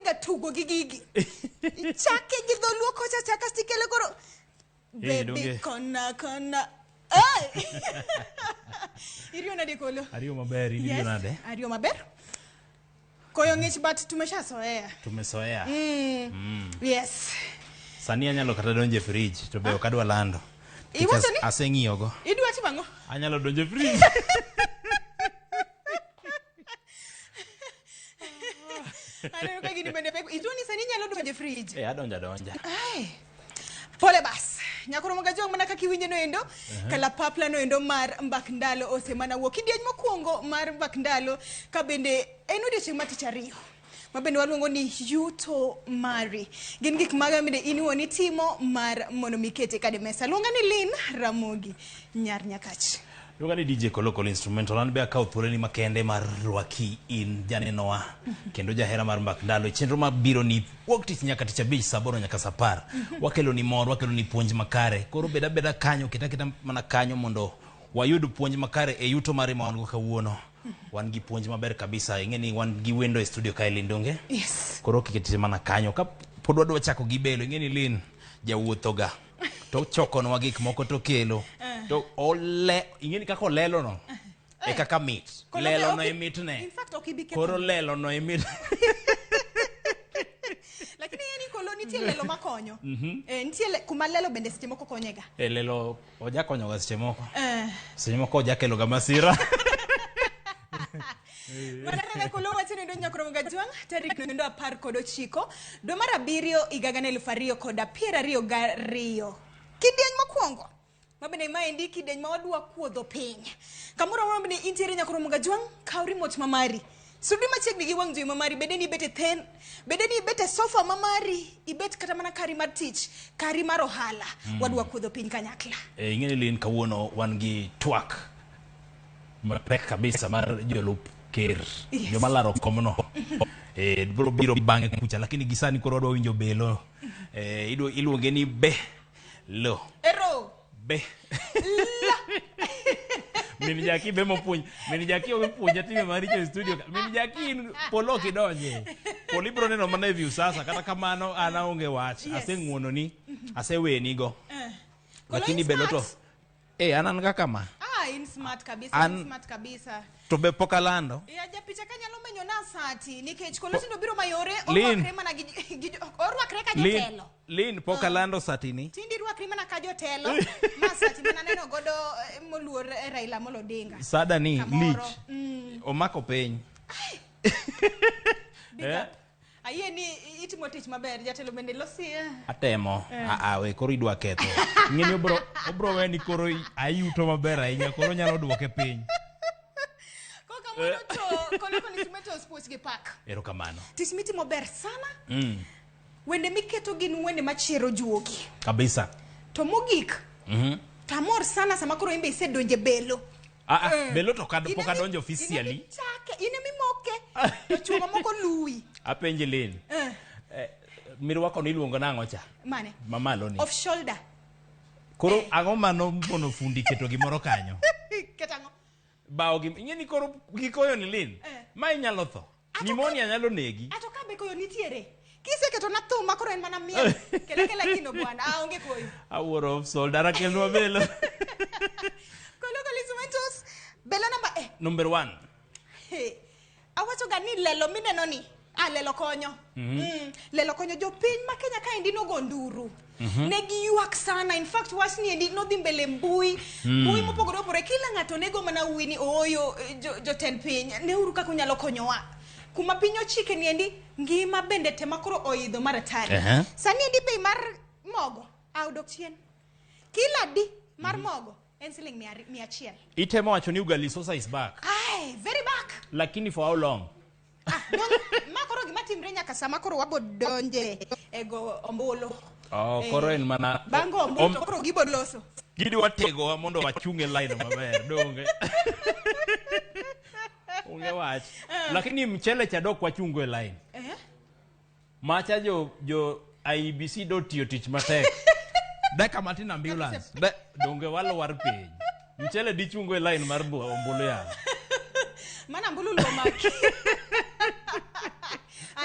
ga tugo gi gigi. Ichake gi dholuo kocha cha kasto ikele koro Eh, baby donge. kona kona. Hey! Iriyo nade Kolo? Ariyo maber, in iriyo nade? Ariyo maber. Koyo ng'ich but tumeshazoea. Tumesoea. Yes. Sani anyalo kata donjo e fridge to be ok adwa lando. Nikech Iwacho ni? Aseng'iyogo. Idwa timo ang'o? Anyalo donjo e fridge. Aneno ka gini bende pek. Ituo ni sani inyalo donjo e fridge. Eh, adonjo adonja. Ai. Pole bas. Nyakoro Mogajwang' mana kaka iwinje noendo, kalapapla noendo mar Mbak Ndalo osemana wuok. Kidieny mokwongo mar Mbak Ndalo ka bende en odiochieng' mar tich ariyo. Ma bende waluongo ni yuto mari. Gin gik maga bende in iwuon itimo mar mondo mi ikete kade mesa. Luonga ni Lynn Ramogi Nyar Nyakach. Luonga ni DJ Kolo Kolo Instrumental. An be akawo thuoloni makende mar rwaki in janenowa kendo jahera mar Mbak Ndalo e chenro mabiro ni wuok tich nyaka tich abich saa aboro nyaka saa apar. Wakelo ni mor, wakelo ni puonj makare. Koro bed abeda kanyo, ket aketa mana kanyo mondo wayud puonj makare e yuto mari ma wan go kawuono. Wan gi puonj maber kabisa. Ing'e ni wan gi wendo e studio kae Lynn, donge? Yes. Koro kikete mana kanyo. Ka pod wadwa chako gi belo, ing'e ni Lynn jawuotho ga. To ochokonwa gik moko to kelo. To ole, ing'e ni kaka olelo no. E kaka mit. Kolo Lelo no ok- e mitne. In fact, ok ibi ketho. Koro lelo no e mit. Lakini ing'e ni Kolo nitie lelo makonyo. Eh, nitie kuma lelo bende seche moko konyega. E lelo ojakonyoga seche moko. Eh. Seche moko ojakeloga masira. Mana kaka Kolo wacho ni Nyakoro Mogajwang' tarik noendo 19 dwe mar abiriyo higa gana eluf ariyo kod piero ariyo gariyo. Kidieny mokwongo ma bende maendi kidieny ma wadwa kuodho piny. Kamoro amora bende intiere Nyakoro Mogajwang', kaw remote ma mari. Sudi machiegni gi wang' jowi ma mari, bede ni ibet e then, bede ni ibet e sofa ma mari, ibet kata mana kari mar tich, kari mar ohala. Wadwa kuodho piny kanyakla. E, ing'e ni Lynn kawuono wan gi twak mapek kabisa mar jolup ker. Yes. Joma laro komno. E, biro biro bang'e kucha lakini gisani koro wadwa winjo belo. E, iluonge ni be lo Ero. be. Min Jaki be mopuonj. Min Jaki ok puonja timbe maricho e studio ka. Min Jaki in polo ok idonje. Polo ibiro neno mana e Viusasa kata kamano an aonge wach. Yes. Aseng'uononi, aseweni go. Kolo Lakini in belo to smart. Eh, an an ga kama. Ah, in smart kabisa, in smart kabisa. To be pok alando. Ya japicha ka nyalo menyo na sati nikech Kolo tindo biro mayore Lynn. orwakre mana gi, gi orwakre ka Lynn, jotelo. Lynn pok alando satini. Tindi rwakri mana ka jotelo. Ma sati mana neno godo moluor Raila Amolo Odinga. Sada ni Kamoro. lich. Omako piny. Big Eh? up. Ayie ni itimo tich maber jatelo bende losi. Atemo. Ah, we koro idwa ketho. Ing'e ni obro obro weni koro ayuto maber ahinya koro nyalo duoke piny. Kokamano to Kolo Kolo Instrumentals puoch gi pak. Erokamano. Tich mitimo ber sana. Wende miketo gin wende machiero juogi. Kabisa. To mogik, tamor sana sama koro imbe isedonje belo. Ah, ah, Eh. belo to pok adonjo In officially. emichake, in emimoke. To chuo mamoko luwi. Apenji Lynn. Eh, Eh, mirwako ni iluongo nang'o cha? mane? Mamalo ni. Off shoulder. Koro ang'o mano mono fundi keto gimoro kanyo? Keto ang'o? Bao gi ing'e ni koro gikoyo ni Lynn. Eh. Ma inyalo tho. Pneumonia nyalo negi. Ato ka be koyo nitiere. Kiseketo na thum ma koro en mana miel. Kela kela gino bwana, aonge koyo. Awuoro off shoulder akelnwa belo. Kolo Kolo Instrumentals. Belo namba eh. Number 1. Hey. Awacho ga ni lelo mineno ni. Ah, lelo konyo. Lelo konyo jopiny ma Kenya kaendi nogo nduru. Ne giywak sana. In fact, wach ni endi nodhi mbele mbui. Mbui mopogore opogore. Kila ng'ato nego mana uwi ni ooyo jotend piny. Neuru kaka unyalo konyowa. Kuma piny ochike ni endi ngima bende tema koro oidho mar atari. Sani endi bei mar mogo odok chien. Kila di mar mogo en siling 100. Itemo wacho ni ugali sosa is back. Ai, very back. Lakini for how long? Ah, ma koro gima timre nyaka sama koro wabo donje e go ombulu. Oh, koro en mana Bang' go ombulu to koro gibo loso. Gidwa tegowa mondo wachung' e line maber, donge? Onge wach. Lakini mchele cha dok wachungo e line. Macha jo IEBC do tiyo tich matek. Dakika matin ambulance. Donge walwar piny. Mchele dichungo e line mar ombulu ya. Mana ombulu luo maki.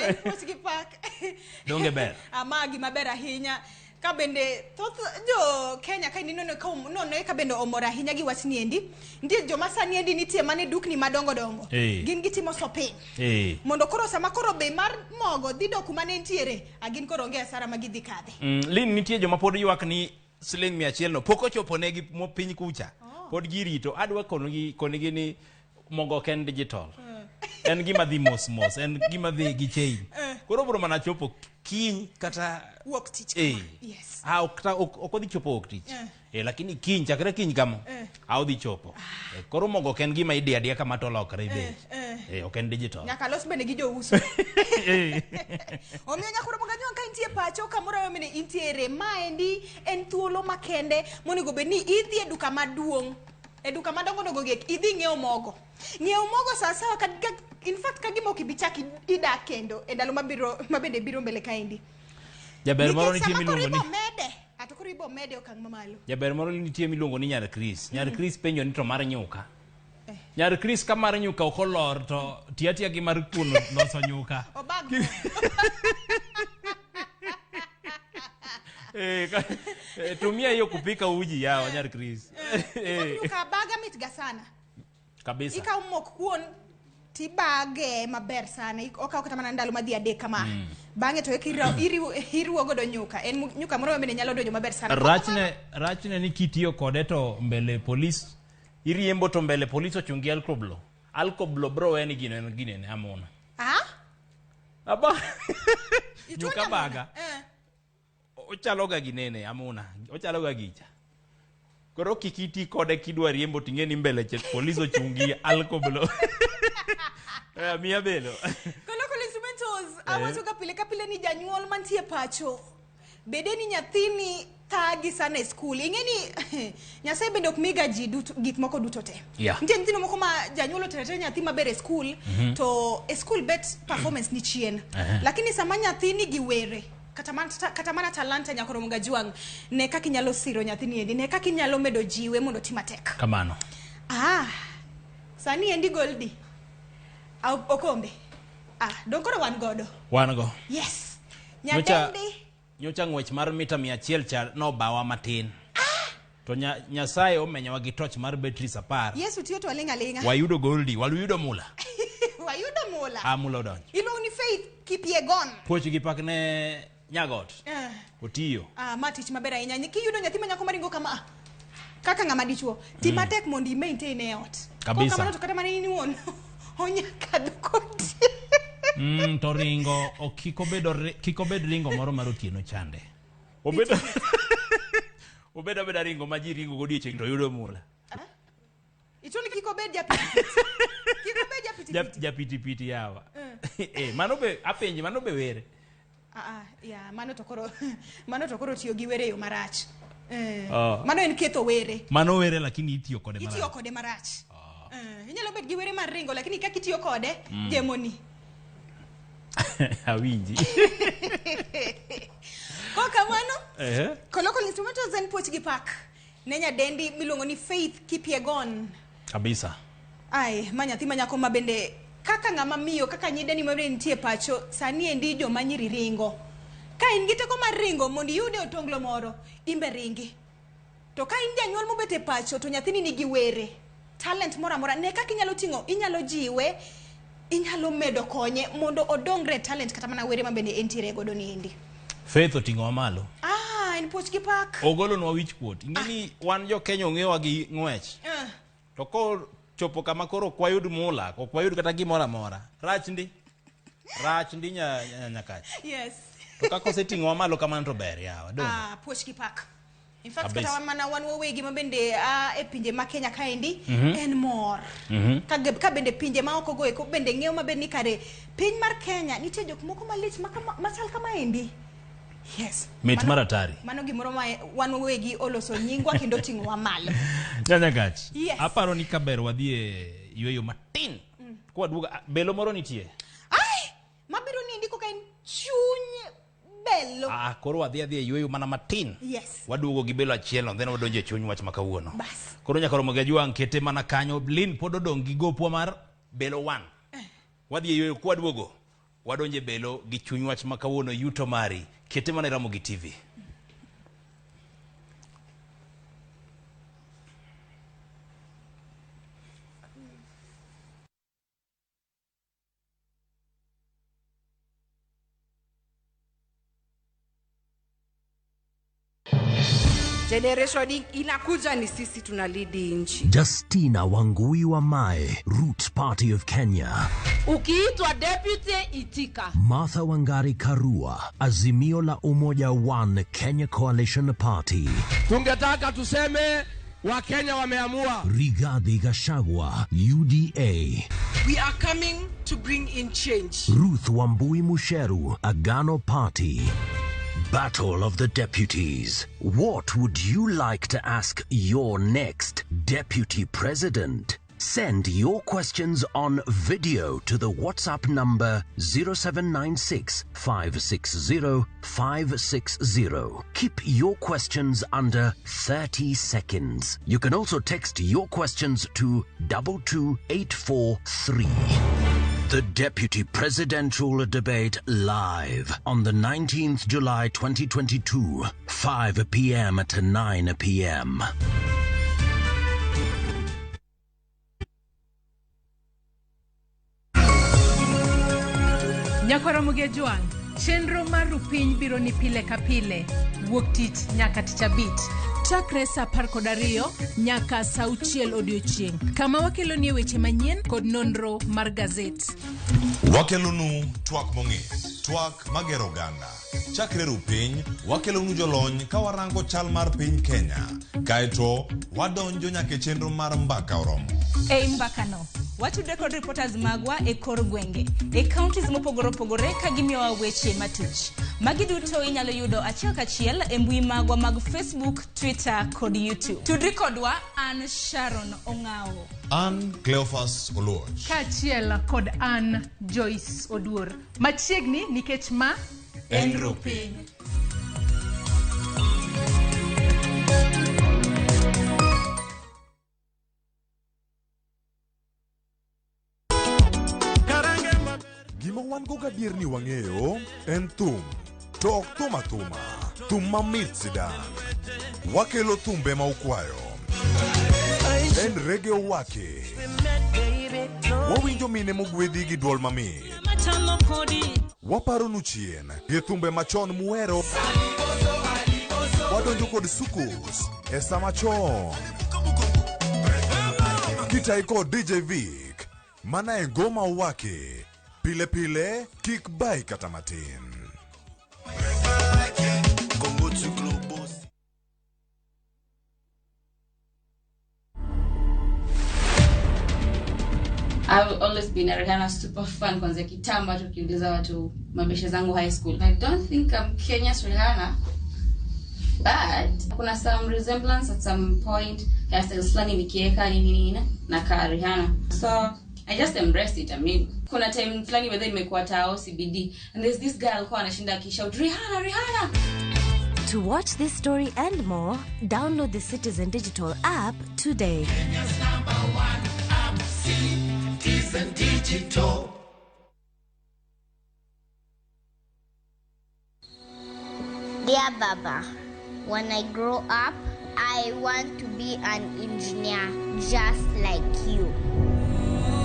En puoch gi pak. Donge ber? Ama gima ber ahinya. Ka bende thoth jo Kenya ka ineno ka nono ka bende omor ahinya gi wach ni endi. Nitie joma sani endi nitie mana e dukni madongo dongo. Gin gitimo shopping. Mondo koro sama koro bei mar mogo dhi dok kuma ne nitiere, a gin koro onge hasara ma gidhi kadhe. Lin, nitie joma pod ywak ni siling 100 no pok ochopo negi piny kucha. Pod girito. Adwa konigi ni mogo ok en digital. En gima dhi mos mos, en gima dhi gi chain. Koro bro mana chopo kiny kata wuok tich kama. Yes. Ah, ok odhi chopo wuok tich. Lakini kiny, chakre kiny kama, odhi chopo. Koro mogo ok en gima idiyo adiya kama to olokre bech. Ok en digital. Nyaka los bende gi jouso. Omiyo nyaka romo ganyo ka intie pacho kamoro amora mene intiere. Maendi en thuolo makende monego bed ni idhi e duka maduong'. E duka madongo dongo gi idhi ng'iewo mogo. Ng'iewo mogo sa sawa ka, in fact ka gima ok ibi chak idak kendo e ndalo mabiro mabende biro mbele kaendi. Jaber moro nitie miluongo ni mede. Ato koro ibo mede okang' mamalo. Jaber moro nitie miluongo ni Nyar Chris. Nyar Chris penjo ni to mar nyuka. Nyar Chris ka mar nyuka ok olor to ti atiya gi mar kuon loso nyuka. Obag. Tumia hiyo kupika uji yao Nyar Chris. Nyuka baga mit ga sana. Kabisa. Ikaw mok kuon tibage maber sana. Okaw kata mana ndalo madhi adek kama. Bang'e to iriwo godo nyuka. En nyuka moro bende nyalo donjo maber sana. Rachne ni kitiyo kode to mbele polis iriembo to mbele polis ochungi alkoblo. Alkoblo bro en gino en gine amona. Ah? Aba. Nyuka baga. Ochalo ga ginene amona. Ochalo ga gicha. Koro kikiti kode kidwa riembo ting'e ni mbele che polis ochungi alkoblo. Mia belo. Colloquial instrumentals awacho ga pile ka pile ni janyuol mantie pacho. Bede ni nyathini thagi sana e skul. Ing'e ni Nyasaye bende ok miga ji duto gik moko duto te. Nitie nyithindo moko ma janyuol otere nyathi maber e skul to e skul bet performance ni chien. Lakini sama nyathini gi were kata mana talanta nyakoro Gajwang' ne kaka inyalo siro nyathini endi, ne kaka inyalo medo jiwe mondo ti matek. Kamano. Sani endi Goldi. Okombe. Dong koro wan godo. Wan go. Yes. Nyadendi. Nyocha ng'wech mar mita 100 cha nobawa matin. To Nyasaye omenyowa gi toch mar betri 10. Yesu tiyo to aling' aling'a. Wayudo Goldi, wayudo mula. Wayudo mula. Mula odonjo. Iluongo ni Faith Kipyegon. Puoch gi pak ne Nyagot. Otiyo. Ma tich maber ahinya. Kiyudo nyathi ma nyako maringo kama kaka ng'ama dichuo, ti matek mondo i maintain e ot. Kabisa. Kamano to kata mana in iwuon onyaka kodi. To ringo kik obed ringo moro mar otieno chande. Obedo abeda ringo ma ji ringo godiechieng' to yudo mula. Ichuni kik obed japitipiti. Kik obed japitipiti. Japitipiti yawa. Mano be apenji, mano be were. Ya, mano to koro tiyo gi were yo marach. Mano en ketho were. Mano were lakini itiyo kode marach. Itiyo kode marach. Inyalo bet gi were mar ringo lakini kaka itiyo kode jemoni. Awinji. Kokamano. Colloquial instrumentals en puoch gi pak. Ne nyadendi miluongo ni Faith Kipyegon. Kabisa. Ai, ma nyathi ma nyako ma bende kaka ng'ama miyo kaka nyideni ma bende nitie pacho sani endi joma nyiri ringo. Ka in gi teko mar ringo mondo iyude otonglo moro, imbe ringi. To ka in janyuol mobet e pacho to nyathini nigi were, talent moro amora, ne kaka inyalo ting'o, inyalo jiwe, inyalo medo konye mondo odongre talent kata mana were ma bende entiere godo ni endi. Faith oting'owa malo. En puoch gi pak. Ogolonwa wich kuot. Ing'e ni wan jo Kenya ong'ewa gi ng'wech. To ko chopo kama koro ok wayud mula, ok wayud kata gimoro amora. Rach ndi. Rach ndi Nyakach. Yes. To kaka oseting'owa malo kamano to ber yawa. Donge? Puoch gi pak. In fact, kata mana wan wawegi ma bende e pinje ma Kenya kaendi en mor. Ka bende pinje ma oko go eko bende ng'eyo maber ni kare piny mar Kenya nitie jok moko malich machal kama endi. Yes. Mit mar atari. Mano gimoro ma wan wawegi oloso nyingwa kendo ting'owa malo. Nyanyagach. Yes. Aparo ni kaber wadhi e yweyo matin. Kwaduogo belo moro nitie. Ai, mabiro ni ndiko ka en chuny belo. Koro wadhi adhi e yweyo mana matin. Yes. Waduogo gi belo achiel then wadonjo e chuny wach ma kawuono. Bas. Koro nyaka romo gi Ajwang' kete mana kanyo. Lin pod odong' gi gopwa mar belo 1. Wadhi e yweyo kwaduogo. Wadonje belo gi chuny wach ma kawuono yuto mari. Kete mana e Ramogi TV. Generation inakuja ni sisi tunalidi nchi. Justina Wangui Wamae, Roots Party of Kenya. Ukiitwa deputy itika. Martha Wangari Karua, Azimio la Umoja One Kenya Coalition Party. Tungetaka tuseme Wakenya wameamua. Rigathi Gachagua, UDA. We are coming to bring in change. Ruth Wambui Mucheru, Agano Party. Battle of the Deputies. What would you like to ask your next deputy president? Send your questions on video to the WhatsApp number 0796 560 560. Keep your questions under 30 seconds. You can also text your questions to 22843. The Deputy Presidential Debate live on the 19th July 2022, 5 p.m. to 9 p.m. Nyakwara Mugejwang, chenro mar Rupiny biro ni pile ka pile, wuok tich nyaka tich abich. Chakre saa 12 nyaka saa 6 odiochieng', kama wakelonie weche manyien kod nonro mar gazet. Wakelonu twak mong'ith, twak magero oganda. Chakre Rupiny, wakelonu jolony ka warango chal mar piny Kenya. Kaeto, wadonjo nyaka e chenro mar mbaka oromo. Ei mbakano, watudre kod reporters magwa e kor gwenge, e counties mopogore opogore ka gimiyowa weche matuch. Magi duto inyalo yudo achiel kachiel e mbui magwa mag Facebook, Twitter kod YouTube. Tudri kodwa, an Sharon Ong'awo. An Cleophas Oluoch. Kaachiel kod an Joyce Oduor. Machiegni nikech ma en Rupiny. Gima wan go gadier ni wang'eyo en thum, to ok thum athuma, thum mamit sidang'. Wakelo thumbe ma ukwayo. En reggae owake. Wawinjo mine mogwedhi gi duol mamit. Waparonu chien gi thumbe machon muhero. Wadonjo kod sukus e sama chon. Kitai kod DJ Vic, mana e ngoma owake. Pile pile, kik bai kata matin. I've always been a Rihanna super fan kwanzia kitambo, hata ukiuliza watu mabeshe zangu high school. I don't think I'm Kenya's Rihanna, but kuna some resemblance at some point, hairstyles fulani nikieka nini nini na ka Rihanna. So I just embraced it. I mean, kuna time fulani whether imekuwa tao CBD and there's this girl alikuwa anashinda akishout Rihanna, Rihanna. To watch this story and more, download the Citizen Digital app today. Kenya's number one app, Citizen Digital. Dear Baba, when I grow up, I want to be an engineer just like you.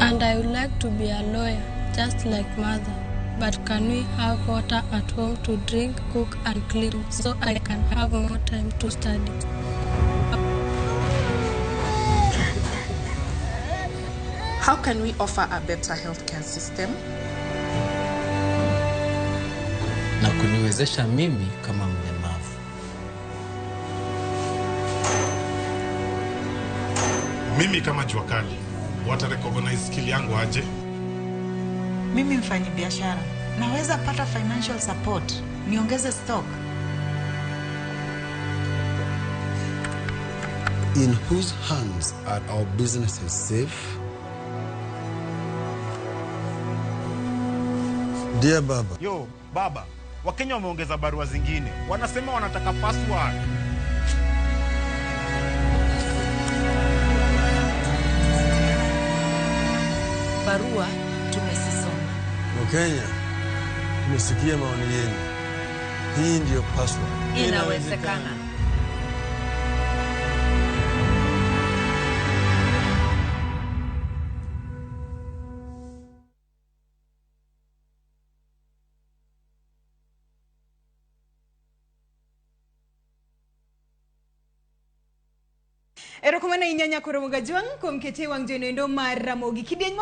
And I would like to be a lawyer, just like mother. But can we have water at home to drink, cook and clean so I can have more time to study? How can we offer a better healthcare system? Na kuniwezesha mimi kama mlemavu. Mimi kama jua kali, wata recognize skill yangu aje? Mimi mfanyi biashara, naweza pata financial support, niongeze stock. In whose hands are our businesses safe? Dear Baba. Yo, Baba, Wakenya wameongeza barua zingine. Wanasema wanataka password. Barua tumesisoma. Wakenya, Tumesikia maoni yenu. Hii ndiyo password. Inawezekana. Erokamano ahinya nyakoro Mogajwang' kuom kete wang' jono endo mar Ramogi. Kidieny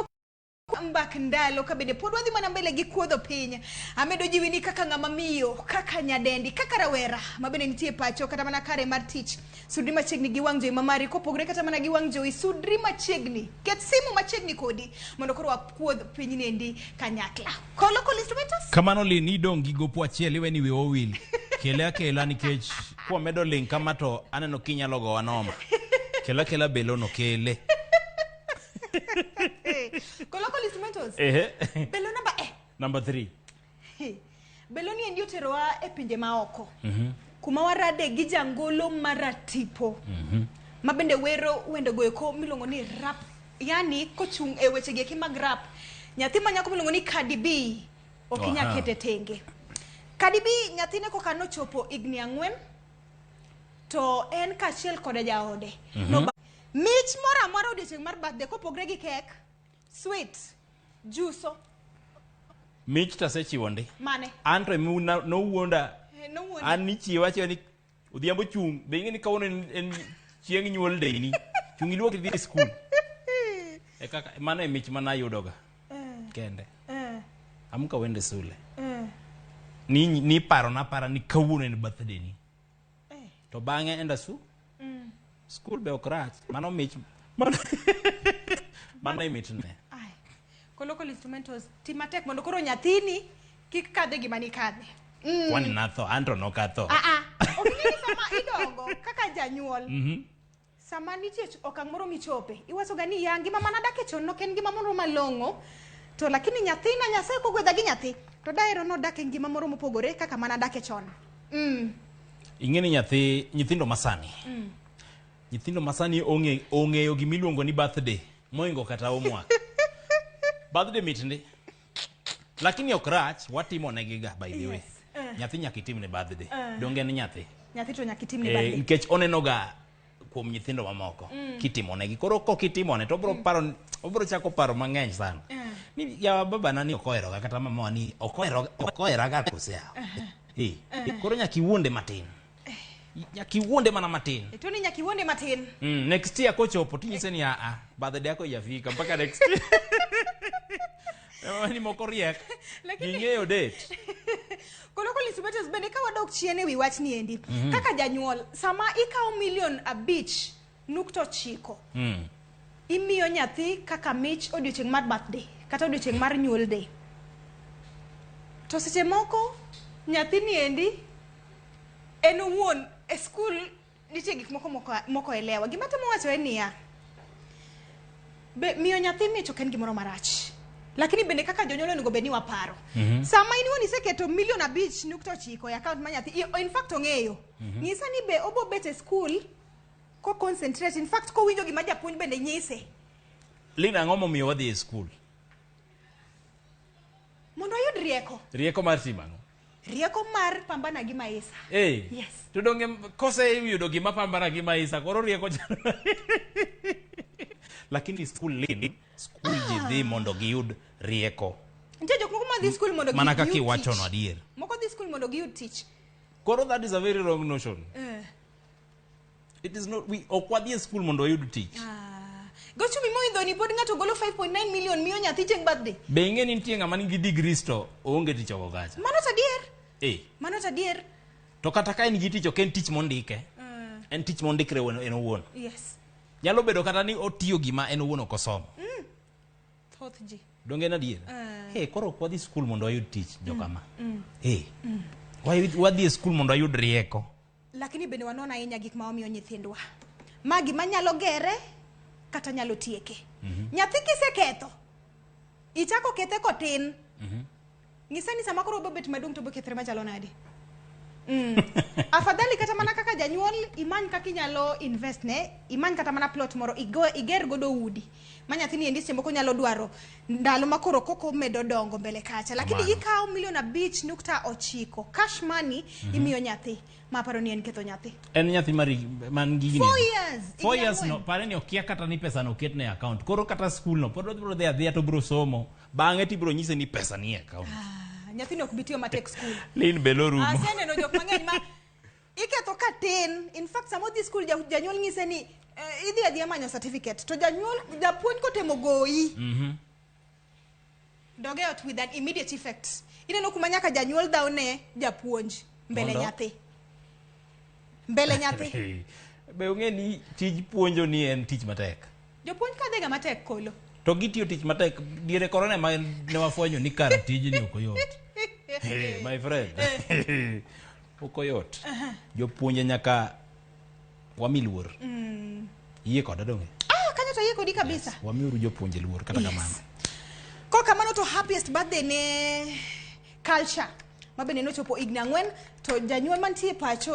mbak ndalo ka bende pod wadhi mana mbele gi kuodho piny. Amedo jiwi ni kaka ng'ama miyo, kaka nyadendi, kaka rawera ma bende nitie pacho kata mana kare mar tich. Sudri machiegni gi wang' jowi mamari kopogore kata mana gi wang' jowi, sudri machiegni. Ket simu machiegni kodi mondo koro wakuodh piny niendi kanyakla. Kolo kol instrumentals? Kamano Lin, idong' gi gopo achiel iwe ni wiwa owil. Kele akela nikech kwamedo ling' kama to aneno kinyalo gowa noma. Kela akela belono kele. Kolo kol instrumentals? Ehe. Belo namba e. Number 3. Belo ni endi oterowa e pinje maoko. Kuma warade gi jangolo maratipo. Ma bende wero wende goeko miluongo ni rap. Yani kochung' e weche gieki mag rap. Nyathi ma nyako miluongo ni Cardi B ok inyal kete tenge. Cardi B nyathine koka nochopo higni 4 to en kaachiel koda jaode. No, mich moro amora odiochieng' mar birthday kopogre gi kek, sweet, juso, Mich tasechiwo ndi. mane? An to nowuonda. Nowuondi. An nichiwa achiwa ni odhiambo chung' be ing'e ni kawuono en chieng' nyuol deni. Chung' iluok idhi e skul. E kaka mano e mich mana ayudoga kende. Amka wende sule. Ni parona para ni kawuono en birthday ni. To bang'e enda su skul be ok rach. Mano mich mano e mitne. Kolokol instrumentals ti matek mondo koro nyathini kik kadhe gima nikadhe. Kwani natho anto nokatho. Ok ing'e ni sama idongo kaka janyuol. Sama nitie okang' moro michope, iwacho ga ni ya ngima manadake chon nok en ngima moro malong'o. To lakini nyathina Nyasaye kogwedha gi nyathi to dahero nodak e ngima moro mopogore kaka manadake chon. Ing'e ni nyithindo masani. Nyithindo masani ong'eyo gimiluongo ni birthday moingo kata homework. Birthday mit ndi. Lakini ok rach, watimo negiga by the way. Nyathi nyaka itimne birthday. Donge en nyathi? Nyathi to nyaka itimne birthday. Nikech onenoga kuom nyithindo mamoko kitimonegi. Koro kokitimone to obiro paro, obiro chako paro mang'eny sana. Ni ya babana ni ok oheroga kata mamawa ni ok oheraga kose yawa. Koro nyaka iwuonde matin. Nyaka iwuonde mana matin. To ni nyaka iwuonde matin. Next year kochopo tinyise ni a birthday yako ijafika mpaka next year. Ni moko riek. Ging'eyo date. Kolokol instrumentals bende ka wadok chien e wi wach ni endi. Kaka janyuol sama ikawo milion 5.9 imiyo nyathi kaka mich odiochieng' mar birthday kata odiochieng' mar nyuol day. To seche moko nyathi ni endi en owuon e skul nitie gik moko moko elewa. Gima temo wacho en niya, be miyo nyathi mich ok en gimoro marach. Lakini bende kaka jonyuol onego bed ni waparo. Sama in iwuon iseketo milion 5.9 e account ma nyathi, in fact ong'eyo. Nyisa ni be obo bet e skul ko concentrate, in fact kowinjo gima japuonj bende nyise. Lina, ang'o momiyo wadhi e skul? Mondo oyud rieko. Rieko mar timo ang'o? Rieko mar pambana gi maisa. Yes. To donge kose yudo gima pambana gi maisa, koro rieko chalo. Lakini skul Lin, skul ji dhi mondo giyud rieko. Nitie jok moko ma dhi skul mondo Mana kaka giyud iwacho tich. no adier. Moko dhi skul mondo giyud tich. Koro that is a very wrong notion. It is not, we ok wadhi e skul mondo wayud tich. Gochumi moidho ni pod ng'ato golo 5.9 million miyo nyathi chieng' birthday. Be ing'e ni nitie ng'ama nigi degrees to oonge tich oko kacha. Mano to adier. Mano to adier. To kata ka en gi tich ok en tich mondike. En tich mondikre en owuon. Yes. Nyalo bedo kata ni otiyo gima en owuon ok osomo. Thoth ji. Donge en adier? Koro ok wadhi skul mondo wayud tich jokama. Wadhi e skul mondo wayud rieko. Lakini bende wanon ahinya gik ma wamiyo nyithindwa. Ma gima nyalo gere kata nyalo tieke. Nyathi kiseketho, ichako kethe kotin. Nyisa ni sama koro obet maduong' to obokethre machalo nade? Afadhali kata mana kaka janyuol imany kaka inyalo invest ne, imany kata mana plot moro iger godo udi ma nyathini endi seche moko nyalo dwaro ndalo ma koro koko medo dongo mbele kacha, lakini Kamano. ikawo 5.9 milion cash money imiyo nyathi, ma aparo ni en ketho nyathi. En nyathi mari man gi higni Four adi? years, Four higni years 4. No pare ni okia kata ni pesa no oketne e account. Koro kata school no pod obiro dhi adhiya to obiro somo, bang'e tibiro nyise ni pesa ni e account. Ah, nyathini ok bi tiyo matek school. Lin belo rumo. Aseneno jok mang'eny ma iketho ka tin. In fact, sama odhi school, janyuol nyise ni idhi adhiya manyo certificate, to janyuol, japuonj kotemo goyi, dog e ot with an immediate effect. Ineno kuma nyaka janyuol dhaw ne japuonj mbele Mondo? nyathi, mbele nyathi. Be ung'e ni tij puonjo ni en tich matek? Jopuonj kadhiga matek kolo. To gitiyo tich matek. Diere korona ema ne wafwenyo ni kar tijni ok oyot. Hey, my friend, ok oyot. Jopuonje nyaka wami luor. Yie koda donge? Ah, kanyo to yie kodi kabisa. Wamiuru jopuonje luor kata kamano. Ko kamano to happiest birthday ne Culture ma bende nochopo higni 4. To janyuol mantie pacho,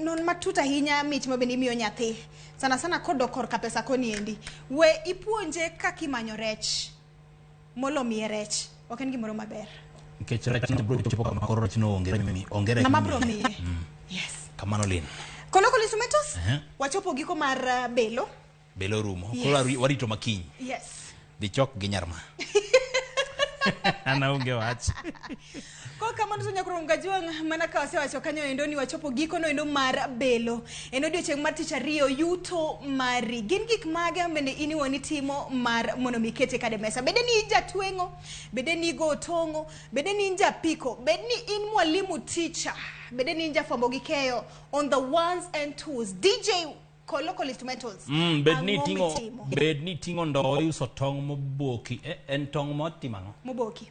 non matut ahinya mich ma bende imiyo nyathi, sana sana kodok korka pesa koni endi. We ipuonje kaka imanyo rech molo miye rech, ok en gimoro maber. Nikech rech no biro chopo kama koro rech no onge, onge rech. Ng'ama mimiye. biro miye. Yes. Kamano, Lin. Kolokolo Instrumentals. Wachopo giko mar belo. Belo rumo. Yes. Koro warito makiny. Yes. Dhi chok gi nyarma, an aonge wach. Ko kamano to nyakoro Gajuang', mana ka wasewacho kanyo endo ni wachopo giko no endo mar belo. En odiochieng' mar tich ariyo, yuto mari. Gin gik mage bende in iwuon itimo mar mondo mi ikete kade mesa? Bede ni in jatweng'o, bede ni igo otong'o, bede ni in japiko, bed ni in mwalimu teacher, bede ni in jafwambo gi keyo on the ones and twos. DJ Kolokol Instrumentals. Bed ni Ang'o iting'o mitimo? Bed ni iting'o ndoo iuso tong' moboki, en tong' motimo ang'o? Moboki.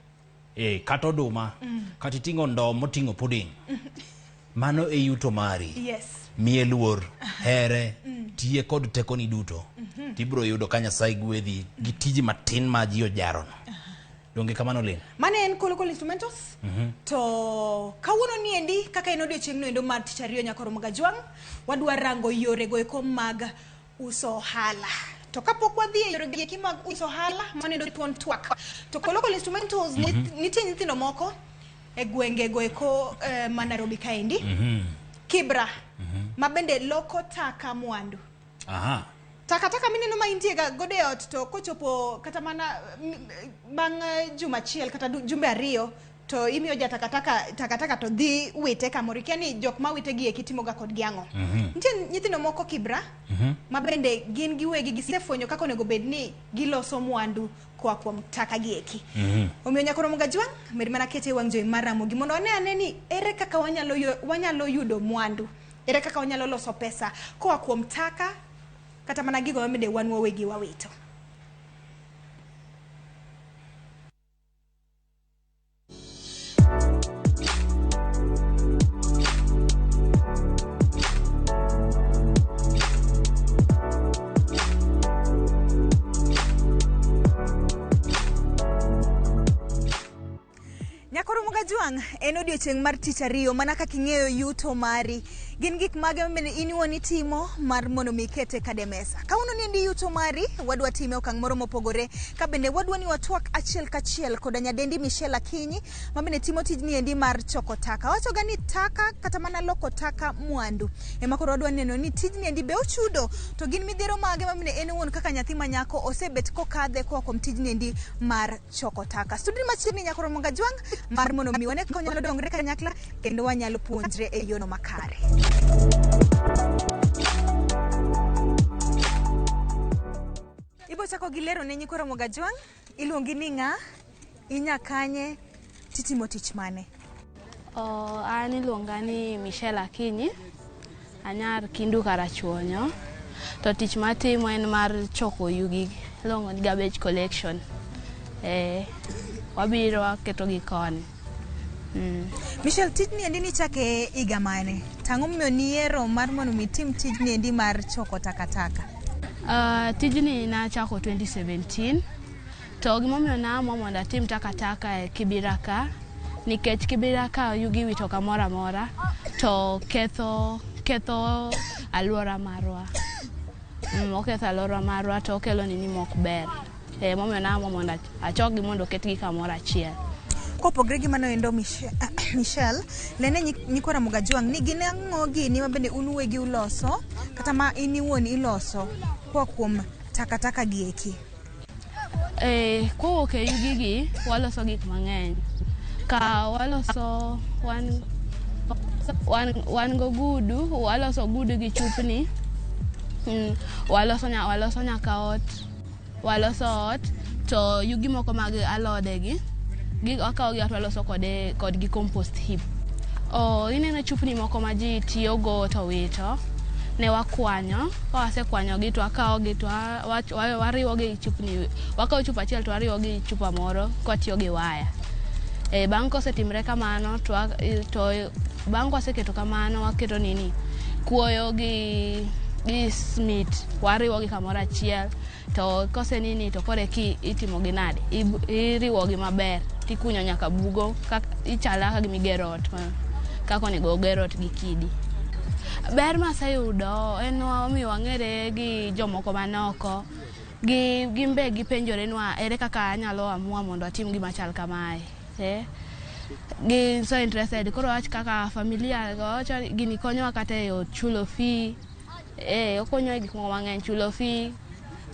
Kata oduma, kata iting'o ndoo moting'o pudding, mano e yuto mari. Miye luor, here, tiye kod tekoni duto, tibiro yudo ka Nyasaye gwedhi gi tiji matin ma ji ojarono. Donge kamano, Lin? Mane en Kolokol Instrumentals. To kawuono ni endi kaka en odiochieng' no endo mar tich ariyo, nyakoro Magajwang', wadwa rango yore go eko mag uso ohala. To kapok wadhi e yore gi eki mag uso ohala, mano endo thuon twak. To Kolokol Instrumentals, nitie nyithindo moko e gwenge go eko ma Nairobi kaendi, Kibra, ma bende loko taka mwandu. Takataka mineno ma intie ga godo e ot, to kochopo kata mana bang' juma achiel kata jumbe 2 to imiyo ja takataka takataka to dhi wite kamoro, ikia ni jok ma wite gi eki timoga kodgi ang'o. Nitie nyithindo moko Kibra ma bende gin giwegi gisefwenyo kaka onego bed ni giloso mwandu koa kuom taka gi eki. Omiyo nyakoro Mugajwang', med mana kete e wang' jowi mar Ramogi mondo wane ane ni ere kaka wanyalo yudo mwandu, ere kaka wanyalo loso pesa koa kuom taka kata mana gigo ma bende wan wawegi wawito. Nyakoro Mugajwang', en odiochieng' mar tich ariyo, mana kaka ing'eyo yuto mari. Gin gik mage mabende in iwuon itimo mar mondo mi ikete kade mesa? Kawuono ni endi yuto mari, wadwa time okang' moro mopogore, ka bende wadwa ni watwak achiel kachiel koda nyadendi Michelle Akinyi, ma bende timo tijni endi mar choko taka. Wachoga ni taka kata mana loko taka mwandu. Ema koro wadwa neno ni tijni endi be ochudo, to gin midhiero mage ma bende en owuon kaka nyathi ma nyako osebet kokadhe koa kuom tijni endi mar choko taka. Studio machiegni nyakoro Mugajwang' mar mondo mi wane kaka wanyalo dongre kanyakla kendo wanyalo puonjre e yono makare. Ibo chako gi lero ne nyikwa Ramogi Ajwang', iluongi ni ng'a, inya kanye, titimo tich mane? Oh, an iluonga ni Michelle Akinyi, anyar Kindu Karachuonyo. To tich matimo en mar choko yugi, iluongo ni garbage collection. Wabiro waketogi koni. Michelle, tijni endi nichake higa mane? Tang'o momiyo niyiero mar mondo mi itim tijni endi mar choko takataka? Tijni nachako 2017 to gimomiyo naamua mondo atim takataka e Kibera ka Nikech kibira ka yugi wito kamoro amora to ketho ketho alwora marwa. Oketho alwora marwa to okelo nini mok ber. Momiyo naamua mondo achokgi mondo oketgi kamoro achiel. Kopogre gi mano endo Michelle, lene nyikwa Ramogi Ajwang' ni gin ang'o gini ma bende un uwegi uloso kata ma in iwuon iloso koa kuom takataka gi eki? Kowuok e yugi gi waloso gik mang'eny. Ka waloso wan gogudu, waloso ogudu gi chupni. Waloso nyaka ot, waloso ot to yugi moko mag alode gi wakawo gi to waloso kodgi compost heap. Ineno chupni moko ma ji tiyogo to wito, ne wakwanyo, ka wasekwanyogi to wakawo gi to wariwo gi chupni, wakawo chupa achiel to wariwo gi chupa moro kwatiyo gi waya. Bang' kosetimre kamano to bang' kwaseketo kamano waketo nini kuoyo gi smit wariwo gi kamoro achiel to kose nini to kore ki itimo gi nade iriwo gi maber tikunyo nyaka bugo ichalo kaka gima igero ot kaka onego oger ot gi kidi. Ber maseyudo en omiyo wang'ere gi jomoko manoko gin be gipenjore nwa ere kaka anyalo amua mondo atim gima chal kamae. Gin so interested koro wach kaka familia wacho gini konyowa kata e chulo fee, okonyowa e gik moko mang'eny, chulo fee,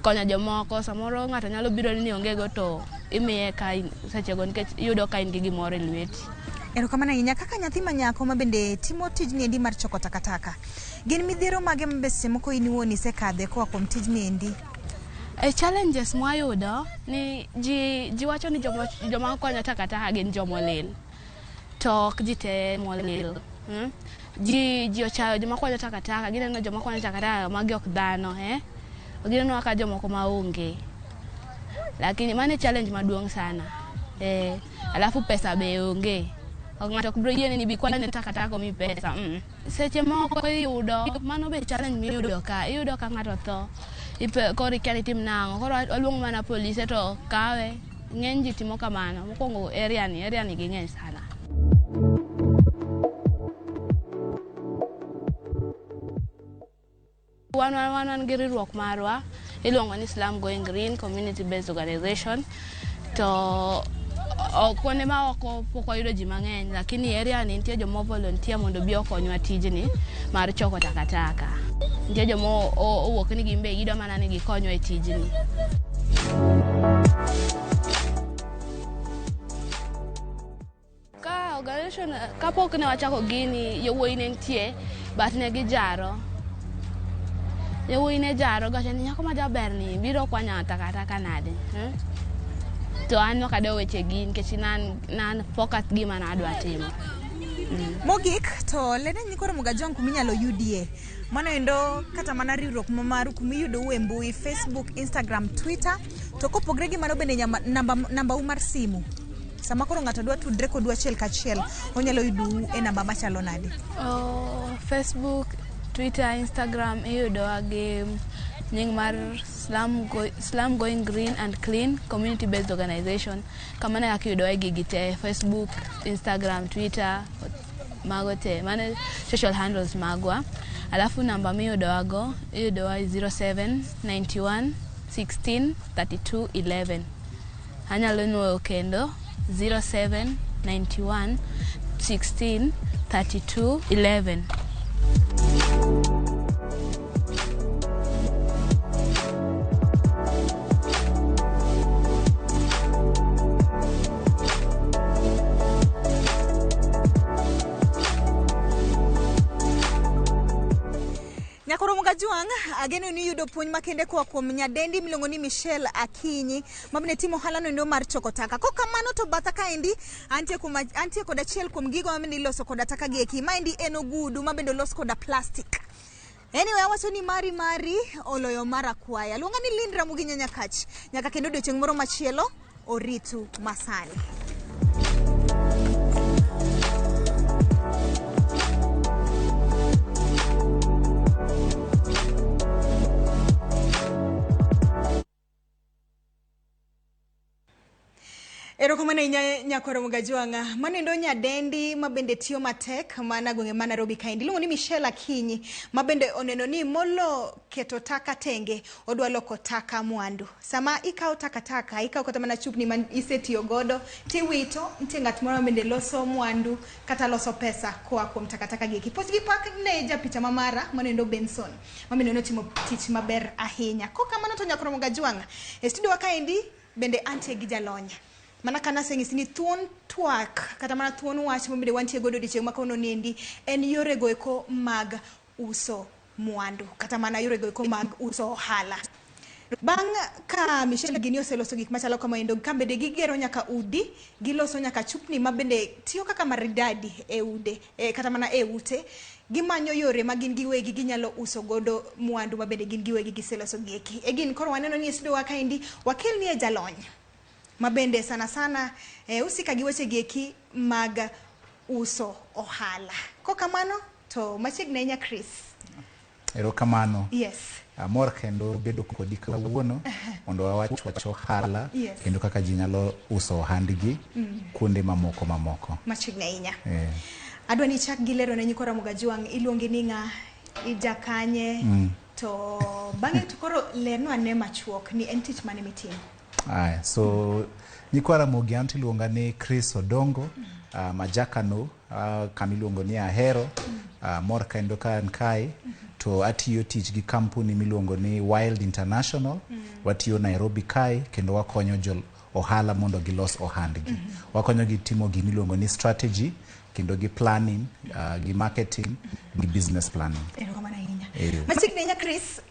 konyo jomoko. Samoro ng'ato nyalo biro ni onge go to imiye ka sechego nikech iyudo ka in gi gimoro e lweti. Erokamano ahinya. Kaka nyathi ma nyako ma bende timo tijni endi mar choko takataka, gin midhiero mage ma be seche moko in iwuon isekadhe koa kuom tijni endi? Challenges mwayudo ni ji wacho ni joma kwanyo takataka gin jomolil to ok ji te molil. Ji ochayo joma kwanyo takataka, gineno joma kwanyo takataka magi ok dhano, gineno kaka jomoko maonge. Lakini mano e challenge maduong' sana. Alafu pesa be onge. Ng'ato ok biro yieni ni bi kwan takataka omiyi pesa. Seche moko iyudo, mano be challenge miyudo ka, iyudo ka ng'ato tho, koro ikia ni itim nang'o, koro waluongo mana polise to kawe. Ng'eny ji timo kamano. Mokwongo area ni ging'eny sana. Wan gi riwruok marwa iluongo ni Slum Going Green Community Based Organization. To kuonde ma oko pok wayudo ji mang'eny, lakini area ni nitie joma volunteer mondo obi okonywa tijni mar choko takataka. Nitie joma owuok ni gin be gidwa mana ni gikonywa e tijni. Ka organization kapok ne wachako gini, yawuoyi ne nitie but ne gijaro. Yawuoyi ne jaro giwacho ni nyako ma jaber ni biro kwanyo takataka nade. To an ok adewo wechegi nikech nan focus gima nadwa timo. Mogik to lene nyikwa Ramogi Ajwang' kuma inyalo yudie. Mano endo kata mana riwruok ma maru kuma iyudou e mbui Facebook, Instagram, Twitter. To kopogre gi mano bende namba u mar simu. Sama koro ng'ato dwa tudre kodu achiel kachiel, onyalo yudou e namba machalo nade? Facebook, Twitter, Instagram iyudowa gi nying mar Slum Going Green and Clean Community Based Organization. Kamano e kaka iyudowa e gigi te, Facebook, Instagram, Twitter, mago te. Mano social handles magwa. Alafu namba miyudowago, iyudowa 07 91 16 32 11. Anyalo nuoyo kendo 07 91 16 32 11. Nyakoro Ajwang', ageno ni yudo puonj makende koa kuom nyadendi miluongo ni Michelle Akinyi mabende timo ohala no mar choko taka. Kokamano to batha kaendi antie kod achiel kuom gigo mabende iloso koda taka gi eki. Maendi en ogudu mabende olos koda plastic. Anyway, awacho ni mari oloyo mara kwaya. Luonga ni Lynn Ramogi Nyanyakach. Nyaka kendo odiochieng' moro machielo, oritu masani. Erokamano. Erokamano ahinya nyakwaro Mugajwang'a. Mano nyadendi ma bende tiyo matek mana gwenge ma Nairobi kaendi. Iluongo ni Michelle Akinyi ma bende oneno ni molo keto taka tenge odwa loko taka mwandu. Sama ikawo takataka, ikawo kata mana chupni ma isetiyo godo tiwito, nitie ng'at moro ma bende loso mwandu kata loso pesa koa kuom takataka gi eki. Puoch gi pak ne japicha ma mara mano Benson ma bende notimo tich maber ahinya. Kokamano to nyakwaro Mugajwang'a, e studio wa kaendi bende antie gi jalony. Mana ka naseng'isi ni thuon twak kata mana thuon wach mabende wantie godo odiochieng' ma kawuono niendi en yorego eko mag uso mwandu kata mana yorego eko mag uso ohala. Bang' ka Michelle gini oseloso gik machalo kama endo, ka bende gigero nyaka udi, giloso nyaka chupni ma bende tiyo kaka maridadi e ude, kata mana e ute, gimanyo yore ma gin giwegi ginyalo uso godo mwandu ma bende gin giwegi giseloso gieki. E gin koro waneno ni e studio wa kaendi wakelnie jalony ma bende sana sana usika gi weche gieki mag uso ohala. Kokamano to machiegni ahinya Chris. Erokamano. Yes. Amor kendo bedo kodi kawuono mondo wawach wach ohala. Yes. Kendo kaka ji nyalo uso ohandgi kuonde mamoko mamoko. Machiegni ahinya. Adwa ni ichak gi lero ne nyikwa Ramogi Ajwang', iluongi ni ng'a, ija kanye, to bang'e to koro lernwa ane machuok ni en tich mane mitimo. Aya, so nyikwa Ramogi an tiluonga ni Chris Odongo, majakano, kama iluongo ni Ahero, mor kendo ka an kae, to atiyo tich gi kampuni miluongo ni Wild International, watiyo Nairobi kae, kendo wakonyo jo ohala mondo gilos ohandgi. Wakonyo gi timo gima iluongo ni strategy, kendo gi planning, gi marketing, gi business planning. Erokamano ahinya. Machiegni ahinya Chris,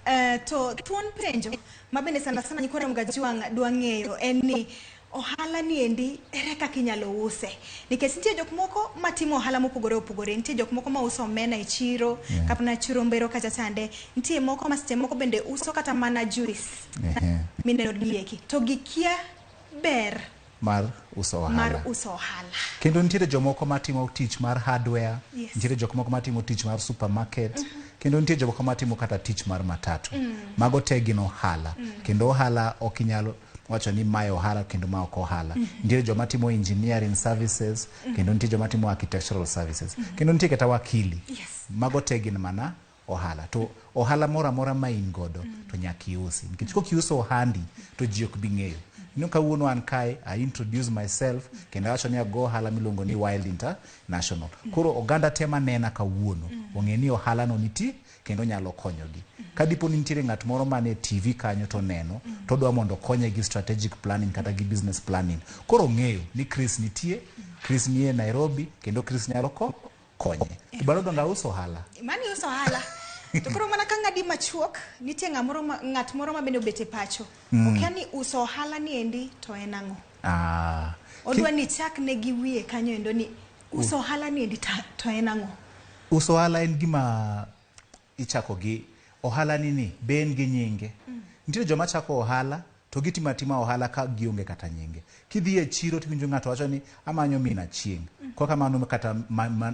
to thuon penjo ma bende sana sana nyikwa Ramogi Ajwang' dwa ng'eyo en ni ohala niendi ere kaka inyalo use, nikech nitie jok moko matimo ohala mopogore opogore, nitie jok moko mauso omena e chiro, kata mana chiro Mbero kacha chande, nitie moko ma seche moko bende uso kata mana juice mineno gieki, to gikia ber mar uso ohala. Mar uso ohala. Kendo nitiere jomoko matimo tich mar hardware, Yes. nitiere jok moko matimo tich mar supermarket, kendo nitie jomoko matimo kata tich mar matatu. Mago te gin ohala. Kendo ohala ok inyal wacho ni mae ohala kendo ma ok ohala. Nitiere joma timo engineering services, kendo nitie joma timo architectural services, kendo nitie kata wakili. Yes. Mago te gin mana ohala. To ohala moro amora ma in godo to nyaka iusi. Nikech kokiuso ohandi to ji ok bi ng'eyo. Ino kawuono an kae, I introduce myself, kendo awacho ni ago ohala miluongo ni Wild International. Koro oganda te manena kawuono, ong'e ni ohala no nitie kendo nyalo konyogi. Ka dipo ni nitiere ng'at moro mane TV kanyo to neno, to odwa mondo okonye gi strategic planning kata gi business planning. Koro ong'eyo ni Chris nitie, Chris nie Nairobi, kendo Chris nyalo konye. To bado donge auso ohala. Mani uso ohala. To koro mana ka ng'adi machuok, nitie ng'at moro ma bende obet e pacho. Okia ni uso ohala niendi to en ang'o. Odwa ni chak ne gi wiye kanyo endo ni uso ohala niendi to en ang'o. Uso ohala en gima ichako gi ohala ni be en gi nyinge. Nitiere joma chako ohala to gitimo atima ohala ka gionge kata nyinge. Kidhi e chiro tiwinjo ng'ato wacho ni amanyo min Achieng'. Kok kamano kata